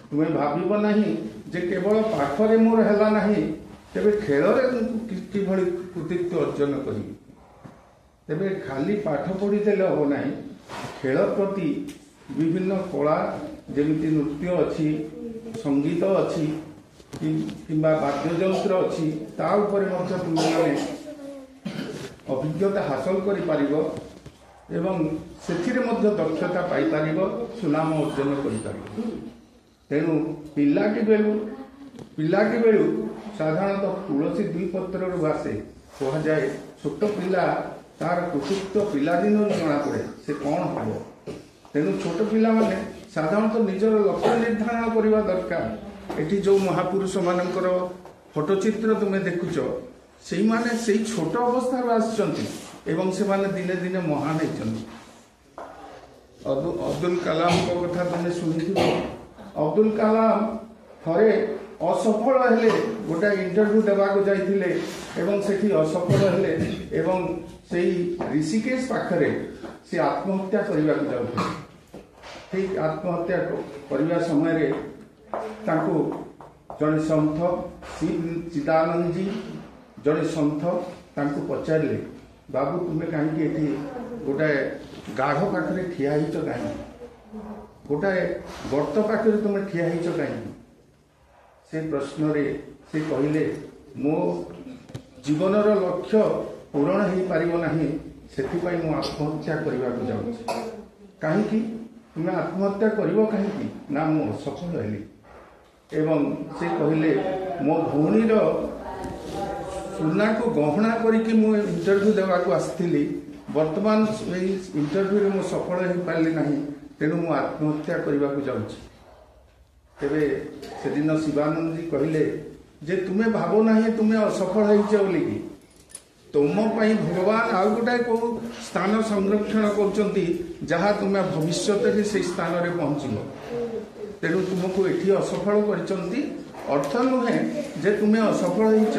ତୁମେ ଭାବିବ ନାହିଁ ଯେ କେବଳ ପାଠରେ ମୋର ହେଲା ନାହିଁ, ତେବେ ଖେଳରେ ମୁଁ କିଭଳି କୃତିତ୍ୱ ଅର୍ଜନ କରିବି। ତେବେ ଖାଲି ପାଠ ପଢ଼ିଦେଲେ ହେବ ନାହିଁ, ଖେଳ ପ୍ରତି ବିଭିନ୍ନ କଳା ଯେମିତି ନୃତ୍ୟ ଅଛି, ସଙ୍ଗୀତ ଅଛି କିମ୍ବା ବାଦ୍ୟଯନ୍ତ୍ର ଅଛି, ତା ଉପରେ ମଧ୍ୟ ତୁମେମାନେ ଅଭିଜ୍ଞତା ହାସଲ କରିପାରିବ ଏବଂ ସେଥିରେ ମଧ୍ୟ ଦକ୍ଷତା ପାଇପାରିବ, ସୁନାମ ଅର୍ଜନ କରିପାରିବ। ତେଣୁ ପିଲାଟି ବେଳୁ ସାଧାରଣତଃ ତୁଳସୀ ଦୁଇ ପତ୍ରରୁ ଆସେ। କୁହାଯାଏ ଛୋଟ ପିଲା ତାର କୃତିତ୍ୱ ପିଲାଦିନରୁ ଜଣାପଡ଼େ ସେ କ'ଣ ହେବ। ତେଣୁ ଛୋଟ ପିଲାମାନେ ସାଧାରଣତଃ ନିଜର ଲକ୍ଷ୍ୟ ନିର୍ଦ୍ଧାରଣ କରିବା ଦରକାର। ଏଠି ଯେଉଁ ମହାପୁରୁଷମାନଙ୍କର ଫଟୋଚିତ୍ର ତୁମେ ଦେଖୁଛ, ସେଇମାନେ ସେଇ ଛୋଟ ଅବସ୍ଥାରୁ ଆସିଛନ୍ତି ଏବଂ ସେମାନେ ଦିନେ ଦିନେ ମହାନ ହେଇଛନ୍ତି। ଅବ୍ଦୁଲ କାଲାମଙ୍କ କଥା ତୁମେ ଶୁଣିଥିବ। ଅବ୍ଦୁଲ କାଲାମ ଥରେ ଅସଫଳ ହେଲେ, ଗୋଟାଏ ଇଣ୍ଟରଭ୍ୟୁ ଦେବାକୁ ଯାଇଥିଲେ ଏବଂ ସେଠି ଅସଫଳ ହେଲେ ଏବଂ ସେଇ ଋଷିକେଶ ପାଖରେ ସେ ଆତ୍ମହତ୍ୟା କରିବାକୁ ଯାଉଥିଲେ। ଠିକ୍ ଆତ୍ମହତ୍ୟା କରିବା ସମୟରେ ତାଙ୍କୁ ଜଣେ ସନ୍ଥ ଶିବ ଚିଦାନନ୍ଦଜୀ, ଜଣେ ସନ୍ଥ ତାଙ୍କୁ ପଚାରିଲେ, ବାବୁ ତୁମେ କାହିଁକି ଏଠି ଗୋଟାଏ ଗାଢ଼ ପାଖରେ ଠିଆ ହେଇଛ କାହିଁକି, ଗୋଟାଏ ଗର୍ତ୍ତ ପାଖରେ ତୁମେ ଠିଆ ହେଇଛ କାହିଁକି? ସେ ପ୍ରଶ୍ନରେ ସେ କହିଲେ, ମୋ ଜୀବନର ଲକ୍ଷ୍ୟ ପୂରଣ ହେଇପାରିବ ନାହିଁ, ସେଥିପାଇଁ ମୁଁ ଆତ୍ମହତ୍ୟା କରିବାକୁ ଯାଉଛି। କାହିଁକି ତୁମେ ଆତ୍ମହତ୍ୟା କରିବ କାହିଁକି? ନା, ମୁଁ ଅସଫଳ ହେଲି। ଏବଂ ସେ କହିଲେ, ମୋ ଭଉଣୀର ସୁନାକୁ ଗହଣା କରିକି ମୁଁ ଇଣ୍ଟରଭ୍ୟୁ ଦେବାକୁ ଆସିଥିଲି, ବର୍ତ୍ତମାନ ଏଇ ଇଣ୍ଟରଭ୍ୟୁରେ ମୁଁ ସଫଳ ହେଇପାରିଲି ନାହିଁ, ତେଣୁ ମୁଁ ଆତ୍ମହତ୍ୟା କରିବାକୁ ଯାଉଛି। ତେବେ ସେଦିନ ଶିବାନନ୍ଦଜୀ କହିଲେ ଯେ ତୁମେ ଭାବ ନାହିଁ ତୁମେ ଅସଫଳ ହେଇଛ ବୋଲିକି, ତୁମ ପାଇଁ ଭଗବାନ ଆଉ ଗୋଟାଏ କେଉଁ ସ୍ଥାନ ସଂରକ୍ଷଣ କରୁଛନ୍ତି ଯାହା ତୁମେ ଭବିଷ୍ୟତରେ ସେଇ ସ୍ଥାନରେ ପହଞ୍ଚିବ। ତେଣୁ ତୁମକୁ ଏଠି ଅସଫଳ କରିଛନ୍ତି ଅର୍ଥ ନୁହେଁ ଯେ ତୁମେ ଅସଫଳ ହେଇଛ,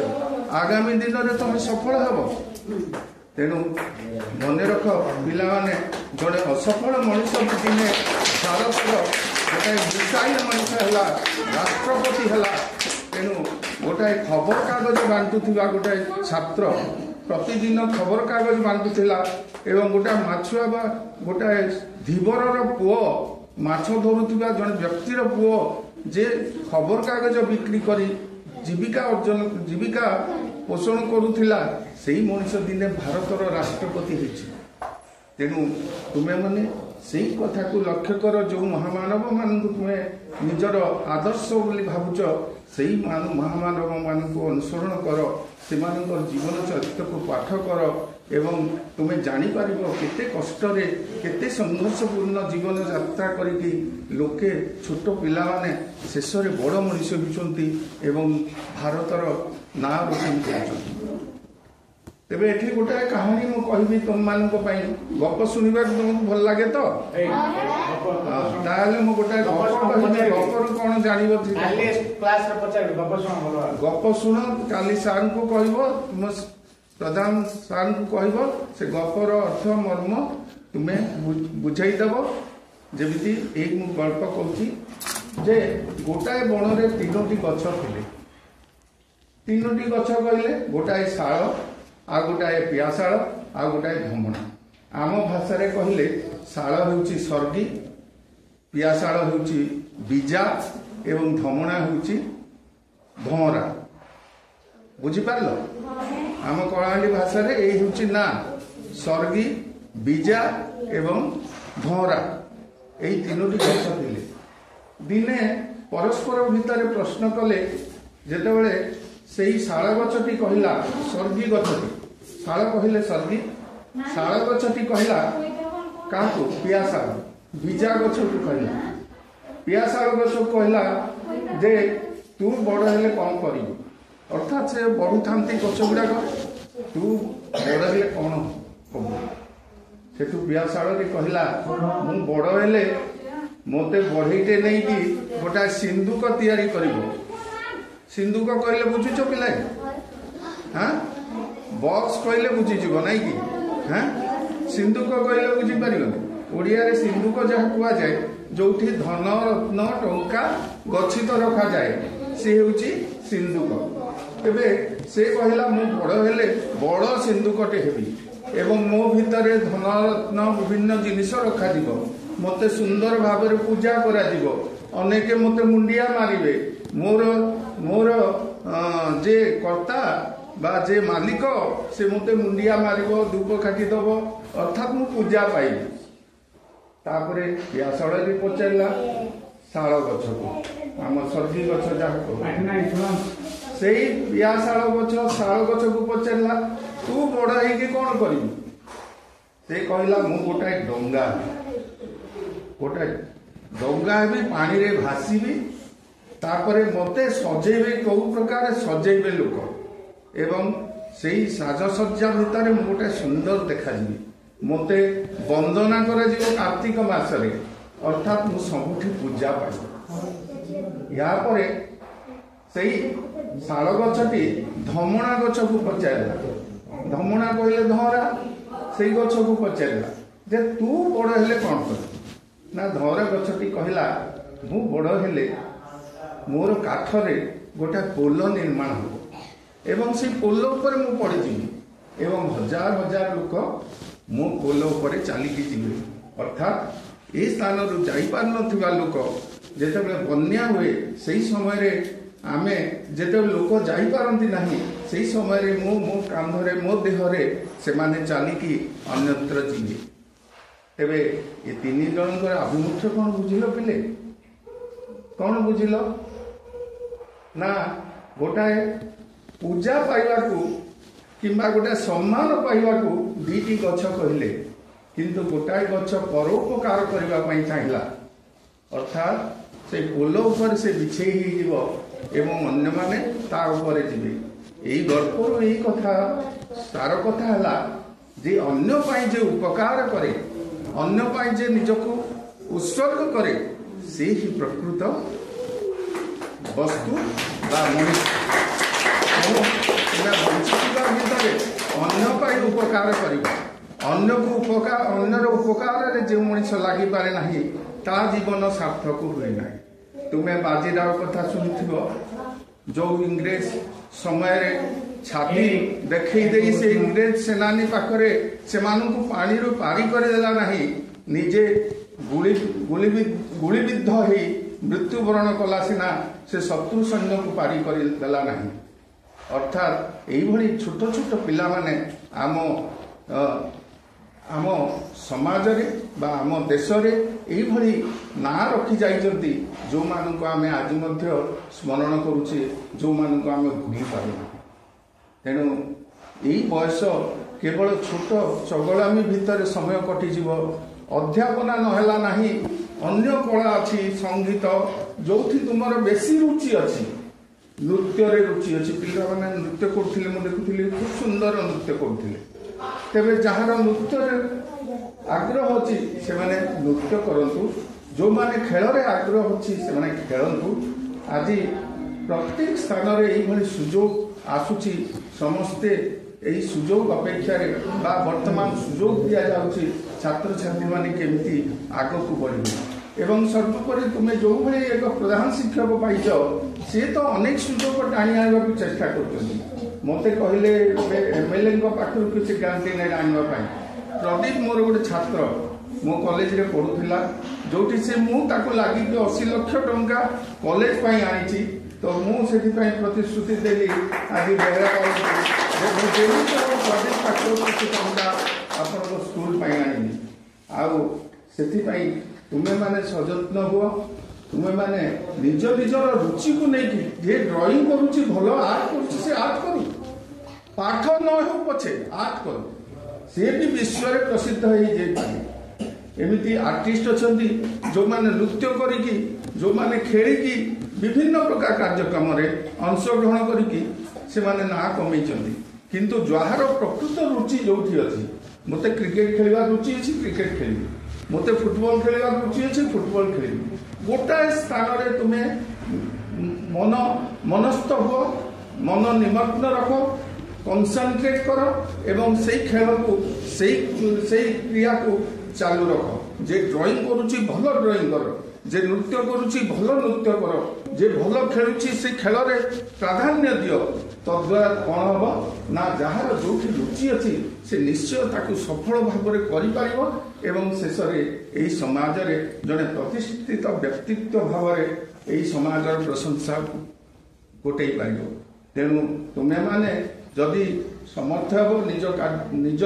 ଆଗାମୀ ଦିନରେ ତୁମେ ସଫଳ ହେବ। ତେଣୁ ମନେ ରଖ ପିଲାମାନେ, ଜଣେ ଅସଫଳ ମଣିଷ ଦିନେ ଭାରତର ଗୋଟାଏ ମିସାଇଲ ମଣିଷ ହେଲା, ରାଷ୍ଟ୍ରପତି ହେଲା। ତେଣୁ ଗୋଟାଏ ଖବରକାଗଜ ବାଣ୍ଟୁଥିବା ଗୋଟାଏ ଛାତ୍ର ପ୍ରତିଦିନ ଖବରକାଗଜ ବାଣ୍ଟୁଥିଲା ଏବଂ ଗୋଟାଏ ମାଛୁଆ ବା ଗୋଟାଏ ଧୀବରର ପୁଅ, ମାଛ ଧରୁଥିବା ଜଣେ ବ୍ୟକ୍ତିର ପୁଅ ଯେ ଖବରକାଗଜ ବିକ୍ରି କରି ଜୀବିକା ପୋଷଣ କରୁଥିଲା, ସେଇ ମଣିଷ ଦିନେ ଭାରତର ରାଷ୍ଟ୍ରପତି ହେଇଛି। ତେଣୁ ତୁମେମାନେ ସେଇ କଥାକୁ ଲକ୍ଷ୍ୟ କର, ଯେଉଁ ମହାମାନବମାନଙ୍କୁ ତୁମେ ନିଜର ଆଦର୍ଶ ବୋଲି ଭାବୁଛ, ସେଇ ମହାମାନବମାନଙ୍କୁ ଅନୁସରଣ କର, ସେମାନଙ୍କର ଜୀବନ ଚରିତ୍ରକୁ ପାଠ କର ଏବଂ ତୁମେ ଜାଣିପାରିବ କେତେ କଷ୍ଟରେ, କେତେ ସଂଘର୍ଷପୂର୍ଣ୍ଣ ଜୀବନ ଯାତ୍ରା କରିକି ଲୋକେ, ଛୋଟ ପିଲାମାନେ ଶେଷରେ ବଡ଼ ମଣିଷ ହେଉଛନ୍ତି ଏବଂ ଭାରତର ନାଁ ରୋଶନ କରୁଛନ୍ତି। ତେବେ ଏଠି ଗୋଟାଏ କାହାଣୀ ମୁଁ କହିବି ତୁମମାନଙ୍କ ପାଇଁ। ଗପ ଶୁଣିବାକୁ ତୁମକୁ ଭଲ ଲାଗେ ତ? ତାହେଲେ ମୁଁ ଗୋଟାଏ ଗପ କହିବି, ଗପରୁ କଣ ଜାଣିବ? ଗପ ଶୁଣ, କାଲି ସାର୍ଙ୍କୁ କହିବ, ତୁମ ପ୍ରଧାନ ସାର୍ଙ୍କୁ କହିବ, ସେ ଗପର ଅର୍ଥ ମର୍ମ ତୁମେ ବୁଝେଇଦେବ। ଯେମିତି ଏଇ ମୁଁ ଗଳ୍ପ କହୁଛି ଯେ ଗୋଟାଏ ବଣରେ ତିନୋଟି ଗଛ ଥିଲେ। ତିନୋଟି ଗଛ କହିଲେ ଗୋଟାଏ ଶାଳ, ଆଉ ଗୋଟାଏ ପିଆଶାଳ, ଆଉ ଗୋଟାଏ ଧମଣା। ଆମ ଭାଷାରେ କହିଲେ ଶାଳ ହେଉଛି ସର୍ଗି, ପିଆଶାଳ ହେଉଛି ବିଜା ଏବଂ ଧମଣା ହେଉଛି ଧଅଁରା। ବୁଝିପାରିଲ? ଆମ କଳାହାଣ୍ଡି ଭାଷାରେ ଏଇ ହେଉଛି ନା ସର୍ଗି, ବିଜା ଏବଂ ଧଅଁରା, ଏଇ ତିନୋଟି ଗଛ ଥିଲେ। ଦିନେ ପରସ୍ପର ଭିତରେ ପ୍ରଶ୍ନ କଲେ, ଯେତେବେଳେ ସେଇ ଶାଳ ଗଛଟି କହିଲା ସର୍ଗି ଗଛଟି, ଶାଳ କହିଲେ ସର୍ଗି, ଶାଳ ଗଛଟି କହିଲା କାହାକୁ? ପିଆଶାଳ, ବିଜା ଗଛକୁ କହିଲା। ପିଆଶାଳ ଗଛକୁ କହିଲା ଯେ ତୁ ବଡ଼ ହେଲେ କ'ଣ କରିବୁ? ଅର୍ଥାତ୍ ସେ ବଢୁଥାନ୍ତି ଗଛ ଗୁଡ଼ାକ, ତୁ ବଡ଼ ହେଲେ କ'ଣ ହବୁ? ସେଠୁ ପିଆଶାଳଟି କହିଲା, ମୁଁ ବଡ଼ ହେଲେ ମୋତେ ବଢ଼େଇଟେ ନେଇକି ଗୋଟାଏ ସିନ୍ଦୁକ ତିଆରି କରିବ। ସିନ୍ଦୁକ କହିଲେ ବୁଝୁଛ ପିଲାଏ? ହଁ, ବକ୍ସ କହିଲେ ବୁଝିଯିବ ନାଇଁ କି? ହଁ, ସିନ୍ଦୁକ କହିଲେ ବୁଝିପାରିବନି। ଓଡ଼ିଆରେ ସିନ୍ଦୁକ ଯାହା କୁହାଯାଏ, ଯୋଉଠି ଧନ ରତ୍ନ ଟଙ୍କା ଗଚ୍ଛିତ ରଖାଯାଏ, ସେ ହେଉଛି ସିନ୍ଦୁକ। ତେବେ ସେ କହିଲା, ମୁଁ ବଡ଼ ହେଲେ ବଡ଼ ସିନ୍ଦୁକଟେ ହେବି ଏବଂ ମୋ ଭିତରେ ଧନ ରତ୍ନ ବିଭିନ୍ନ ଜିନିଷ ରଖାଯିବ, ମୋତେ ସୁନ୍ଦର ଭାବରେ ପୂଜା କରାଯିବ, ଅନେକେ ମୋତେ ମୁଣ୍ଡିଆ ମାରିବେ, ମୋର ମୋର ଯେ କର୍ତ୍ତା ବା ଯେ ମାଲିକ ସେ ମୋତେ ମୁଣ୍ଡିଆ ମାରିବ, ଧୂପ କାଠି ଦବ, ଅର୍ଥାତ୍ ମୁଁ ପୂଜା ପାଇବି। ତାପରେ ପିଆଶାଳଟି ପଚାରିଲା ଶାଳ ଗଛକୁ, ଆମ ସର୍ଗି ଗଛ ଯାହା କହୁ, ସେଇ ପିଆଶାଳ ଗଛ ଶାଳ ଗଛକୁ ପଚାରିଲା, ତୁ ବଡ଼ ହେଇକି କ'ଣ କରିବୁ? ସେ କହିଲା, ମୁଁ ଗୋଟାଏ ଡଙ୍ଗା ହେବି, ଗୋଟାଏ ଡଙ୍ଗା ହେବି, ପାଣିରେ ଭାସିବି, ତାପରେ ମୋତେ ସଜେଇବେ, କେଉଁ ପ୍ରକାର ସଜେଇବେ ଲୋକ, ଏବଂ ସେଇ ସାଜସଜ୍ଜା ଭିତରେ ମୁଁ ଗୋଟାଏ ସୁନ୍ଦର ଦେଖାଯିବି, ମୋତେ ବନ୍ଦନା କରାଯିବ କାର୍ତ୍ତିକ ମାସରେ, ଅର୍ଥାତ୍ ମୁଁ ସବୁଠି ପୂଜା ପାଇବି। ଏହାପରେ ସେଇ ଶାଳ ଗଛଟି ଧମଣା ଗଛକୁ ପଚାରିଲା। ଧମଣା କହିଲେ ଧଅଁରା, ସେଇ ଗଛକୁ ପଚାରିଲା ଯେ ତୁ ବଡ଼ ହେଲେ କ'ଣ କରିବୁ? ନା ଧଅଁରା ଗଛଟି କହିଲା, ମୁଁ ବଡ଼ ହେଲେ ମୋର କାଠରେ ଗୋଟାଏ ପୋଲ ନିର୍ମାଣ ହେବ ଏବଂ ସେଇ ପୋଲ ଉପରେ ମୁଁ ପଡ଼ିଯିବି ଏବଂ ହଜାର ହଜାର ଲୋକ ମୋ ପୋଲ ଉପରେ ଚାଲିକି ଯିବେ। ଅର୍ଥାତ୍ ଏ ସ୍ଥାନରୁ ଯାଇପାରୁନଥିବା ଲୋକ ଯେତେବେଳେ ବନ୍ୟା ହୁଏ, ସେଇ ସମୟରେ ଆମେ ଯେତେବେଳେ ଲୋକ ଯାଇପାରନ୍ତି ନାହିଁ, ସେଇ ସମୟରେ ମୁଁ ମୋ କାନ୍ଧରେ ମୋ ଦେହରେ ସେମାନେ ଚାଲିକି ଅନ୍ୟତ୍ର ଯିବେ। ତେବେ ଏ ତିନି ଜଣଙ୍କର ଆଭିମୁଖ୍ୟ କ'ଣ ବୁଝିଲ ପିଲେ? କ'ଣ ବୁଝିଲ? ନା ଗୋଟାଏ ପୂଜା ପାଇବାକୁ କିମ୍ବା ଗୋଟାଏ ସମ୍ମାନ ପାଇବାକୁ ଦୁଇଟି ଗଛ କହିଲେ, କିନ୍ତୁ ଗୋଟାଏ ଗଛ ପରୋପକାର କରିବା ପାଇଁ ଚାହିଁଲା। ଅର୍ଥାତ୍ ସେ ପୋଲ ଉପରେ ସେ ବିଛେଇ ହେଇଯିବ ଏବଂ ଅନ୍ୟମାନେ ତା ଉପରେ ଯିବେ। ଏଇ ଗଳ୍ପରୁ ଏଇ କଥା ସାର କଥା ହେଲା ଯେ ଅନ୍ୟ ପାଇଁ ଯେ ଉପକାର କରେ, ଅନ୍ୟ ପାଇଁ ଯେ ନିଜକୁ ଉତ୍ସର୍ଗ କରେ, ସେ ହିଁ ପ୍ରକୃତ ବସ୍ତୁ ବା ମଣିଷ। ତେଣୁ ତୁମେ ବଞ୍ଚିଥିବା ଭିତରେ ଅନ୍ୟ ପାଇଁ ଉପକାର କରିବ। ଅନ୍ୟକୁ ଉପକାର, ଅନ୍ୟର ଉପକାରରେ ଯେଉଁ ମଣିଷ ଲାଗିପାରେ ନାହିଁ, ତା ଜୀବନ ସାର୍ଥକ ହୁଏ ନାହିଁ। ତୁମେ ବାଜିରାଓ କଥା ଶୁଣିଥିବ, ଯୋଉ ଇଂରେଜ ସମୟରେ ଛାତି ଦେଖେଇ ଦେଇ ସେ ଇଂରେଜ ସେନାନୀ ପାଖରେ ସେମାନଙ୍କୁ ପାଣିରୁ ପାରି କରିଦେଲା ନାହିଁ, ନିଜେ ଗୁଳିବିଦ୍ଧ ହେଇ ମୃତ୍ୟୁବରଣ କଲା ସିନା, ସେ ଶତ୍ରୁ ସୈନ୍ୟକୁ ପାରି କରିଦେଲା ନାହିଁ। ଅର୍ଥାତ୍ ଏଇଭଳି ଛୋଟ ଛୋଟ ପିଲାମାନେ ଆମ ଆମ ସମାଜରେ ବା ଆମ ଦେଶରେ ଏଇଭଳି ନାଁ ରଖି ଯାଇଛନ୍ତି, ଯେଉଁମାନଙ୍କୁ ଆମେ ଆଜି ମଧ୍ୟ ସ୍ମରଣ କରୁଛେ, ଯେଉଁମାନଙ୍କୁ ଆମେ ଭୁଲି ପାରୁନା। ତେଣୁ ଏଇ ବୟସ କେବଳ ଛୋଟ ଚଗଳାମି ଭିତରେ ସମୟ କଟିଯିବ। ଅଧ୍ୟାପନା ନହେଲା ନାହିଁ, ଅନ୍ୟ କଳା ଅଛି, ସଙ୍ଗୀତ, ଯୋଉଠି ତୁମର ବେଶୀ ରୁଚି ଅଛି, ନୃତ୍ୟରେ ରୁଚି ଅଛି। ପିଲାମାନେ ନୃତ୍ୟ କରୁଥିଲେ, ମୁଁ ଦେଖୁଥିଲି, ଖୁବ ସୁନ୍ଦର ନୃତ୍ୟ କରୁଥିଲେ। ତେବେ ଯାହାର ନୃତ୍ୟରେ ଆଗ୍ରହ ଅଛି ସେମାନେ ନୃତ୍ୟ କରନ୍ତୁ, ଯେଉଁମାନେ ଖେଳରେ ଆଗ୍ରହ ଅଛି ସେମାନେ ଖେଳନ୍ତୁ। ଆଜି ପ୍ରତ୍ୟେକ ସ୍ଥାନରେ ଏଇଭଳି ସୁଯୋଗ ଆସୁଛି, ସମସ୍ତେ ଏହି ସୁଯୋଗ ଅପେକ୍ଷାରେ ବା ବର୍ତ୍ତମାନ ସୁଯୋଗ ଦିଆଯାଉଛି ଛାତ୍ରଛାତ୍ରୀମାନେ କେମିତି ଆଗକୁ ବଢ଼ିବେ। ଏବଂ ସର୍ବୋପରି ତୁମେ ଯେଉଁଭଳି ଏକ ପ୍ରଧାନ ଶିକ୍ଷକ ପାଇଛ, ସିଏ ତ ଅନେକ ସୁଯୋଗ ଟାଣି ଆଣିବାକୁ ଚେଷ୍ଟା କରୁଛନ୍ତି। ମୋତେ କହିଲେ ଏମଏଲଏଙ୍କ ପାଖରୁ କିଛି ଗ୍ରାଣ୍ଟ ଆଣିବା ପାଇଁ। ପ୍ରଦୀପ ମୋର ଗୋଟେ ଛାତ୍ର, ମୋ କଲେଜରେ ପଢ଼ୁଥିଲା, ଯୋଉଠି ସେ ମୁଁ ତାକୁ ଲାଗିକି 80 ଲକ୍ଷ ଟଙ୍କା କଲେଜ ପାଇଁ ଆଣିଛି। ତ ମୁଁ ସେଥିପାଇଁ ପ୍ରତିଶ୍ରୁତି ଦେଲି ଆଜି ବେହେରାପାଳକୁ ଯେ ମୁଁ ଯେମିତି ଆମ ପ୍ରଦୀପ ପାଖରୁ କିଛି ଟଙ୍କା ଆପଣଙ୍କ ସ୍କୁଲ ପାଇଁ ଆଣିବି। ଆଉ ସେଥିପାଇଁ ତୁମେମାନେ ସଯତ୍ନ ହୁଅ। ତୁମେମାନେ ନିଜ ନିଜର ରୁଚିକୁ ନେଇକି, ଯିଏ ଡ୍ରଇଂ କରୁଛି ଭଲ ଆର୍ଟ କରୁଛି ସେ ଆର୍ଟ କରୁ, ପାଠ ନ ହେଉ ପଛେ ଆର୍ଟ କରୁ, ସିଏ ବି ବିଶ୍ୱରେ ପ୍ରସିଦ୍ଧ ହେଇଯାଇପାରେ। ଏମିତି ଆର୍ଟିଷ୍ଟ ଅଛନ୍ତି ଯେଉଁମାନେ ନୃତ୍ୟ କରିକି, ଯେଉଁମାନେ ଖେଳିକି ବିଭିନ୍ନ ପ୍ରକାର କାର୍ଯ୍ୟକ୍ରମରେ ଅଂଶଗ୍ରହଣ କରିକି ସେମାନେ ନାଁ କମେଇଛନ୍ତି। କିନ୍ତୁ ଯାହାର ପ୍ରକୃତ ରୁଚି ଯେଉଁଠି ଅଛି, ମୋତେ କ୍ରିକେଟ ଖେଳିବା ରୁଚି ଅଛି, କ୍ରିକେଟ ଖେଳିବି, ମୋତେ ଫୁଟବଲ ଖେଳିବା ରୁଚି ଅଛି, ଫୁଟବଲ ଖେଳିବି। ଗୋଟାଏ ସ୍ଥାନରେ ତୁମେ ମନସ୍ଥ ହୁଅ, ମନ ନିମଗ୍ନ ରଖ, କନସେନ୍ଟ୍ରେଟ୍ କର ଏବଂ ସେଇ ଖେଳକୁ ସେଇ କ୍ରିୟାକୁ ଚାଲୁ ରଖ। ଯେ ଡ୍ରଇଂ କରୁଛି ଭଲ ଡ୍ରଇଂ କର, ଯେ ନୃତ୍ୟ କରୁଛି ଭଲ ନୃତ୍ୟ କର, ଯେ ଭଲ ଖେଳୁଛି ସେ ଖେଳରେ ପ୍ରାଧାନ୍ୟ ଦିଅ। ତଦ୍ୱାରା କ'ଣ ହେବ ନା, ଯାହାର ଯେଉଁଠି ରୁଚି ଅଛି ସେ ନିଶ୍ଚୟ ତାକୁ ସଫଳ ଭାବରେ କରିପାରିବ ଏବଂ ଶେଷରେ ଏହି ସମାଜରେ ଜଣେ ପ୍ରତିଷ୍ଠିତ ବ୍ୟକ୍ତିତ୍ୱ ଭାବରେ ଏହି ସମାଜର ପ୍ରଶଂସା ଗୋଟେଇ ପାରିବ। ତେଣୁ ତୁମେମାନେ ଯଦି ସମର୍ଥ ହେବ, ନିଜ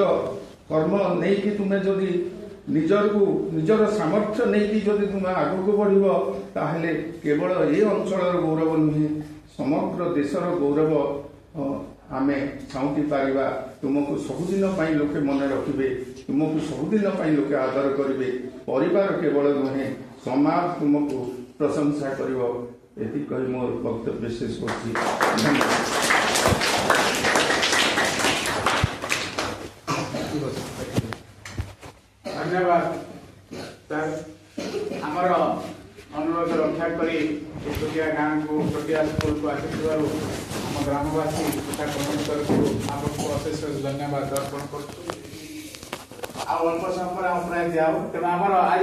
କର୍ମ ନେଇକି ତୁମେ ଯଦି ନିଜର ସାମର୍ଥ୍ୟ ନେଇକି ଯଦି ତୁମେ ଆଗକୁ ବଢ଼ିବ, ତାହେଲେ କେବଳ ଏ ଅଞ୍ଚଳର ଗୌରବ ନୁହେଁ, ସମଗ୍ର ଦେଶର ଗୌରବ ଆମେ ସାଉଁଟି ପାରିବା। ତୁମକୁ ସବୁଦିନ ପାଇଁ ଲୋକେ ମନେ ରଖିବେ, ତୁମକୁ ସବୁଦିନ ପାଇଁ ଲୋକେ ଆଦର କରିବେ। ପରିବାର କେବଳ ନୁହେଁ, ସମାଜ ତୁମକୁ ପ୍ରଶଂସା କରିବ। ଏତିକି କହି ମୋର ବକ୍ତବ୍ୟ ଶେଷ କରୁଛି। ଧନ୍ୟବାଦ। ଧନ୍ୟବାଦ ସାର୍। ଆମର ଅନୁରୋଧ ରକ୍ଷା କରି ଛୋଟିଆ ଗାଁକୁ, ଛୋଟିଆ ସ୍କୁଲକୁ ଆସିଥିବାରୁ ଆମ ଗ୍ରାମବାସୀ ତଥା କମିଟି ତରଫରୁ ଆପଣଙ୍କୁ ଅଶେଷ ଧନ୍ୟବାଦ ଅର୍ପଣ କରୁଛୁ। ଆଉ ଅଳ୍ପ ସମୟ ପରେ ଆମ ପ୍ରାୟ ଦିଆହବ। ତେଣୁ ଆମର ଆଜି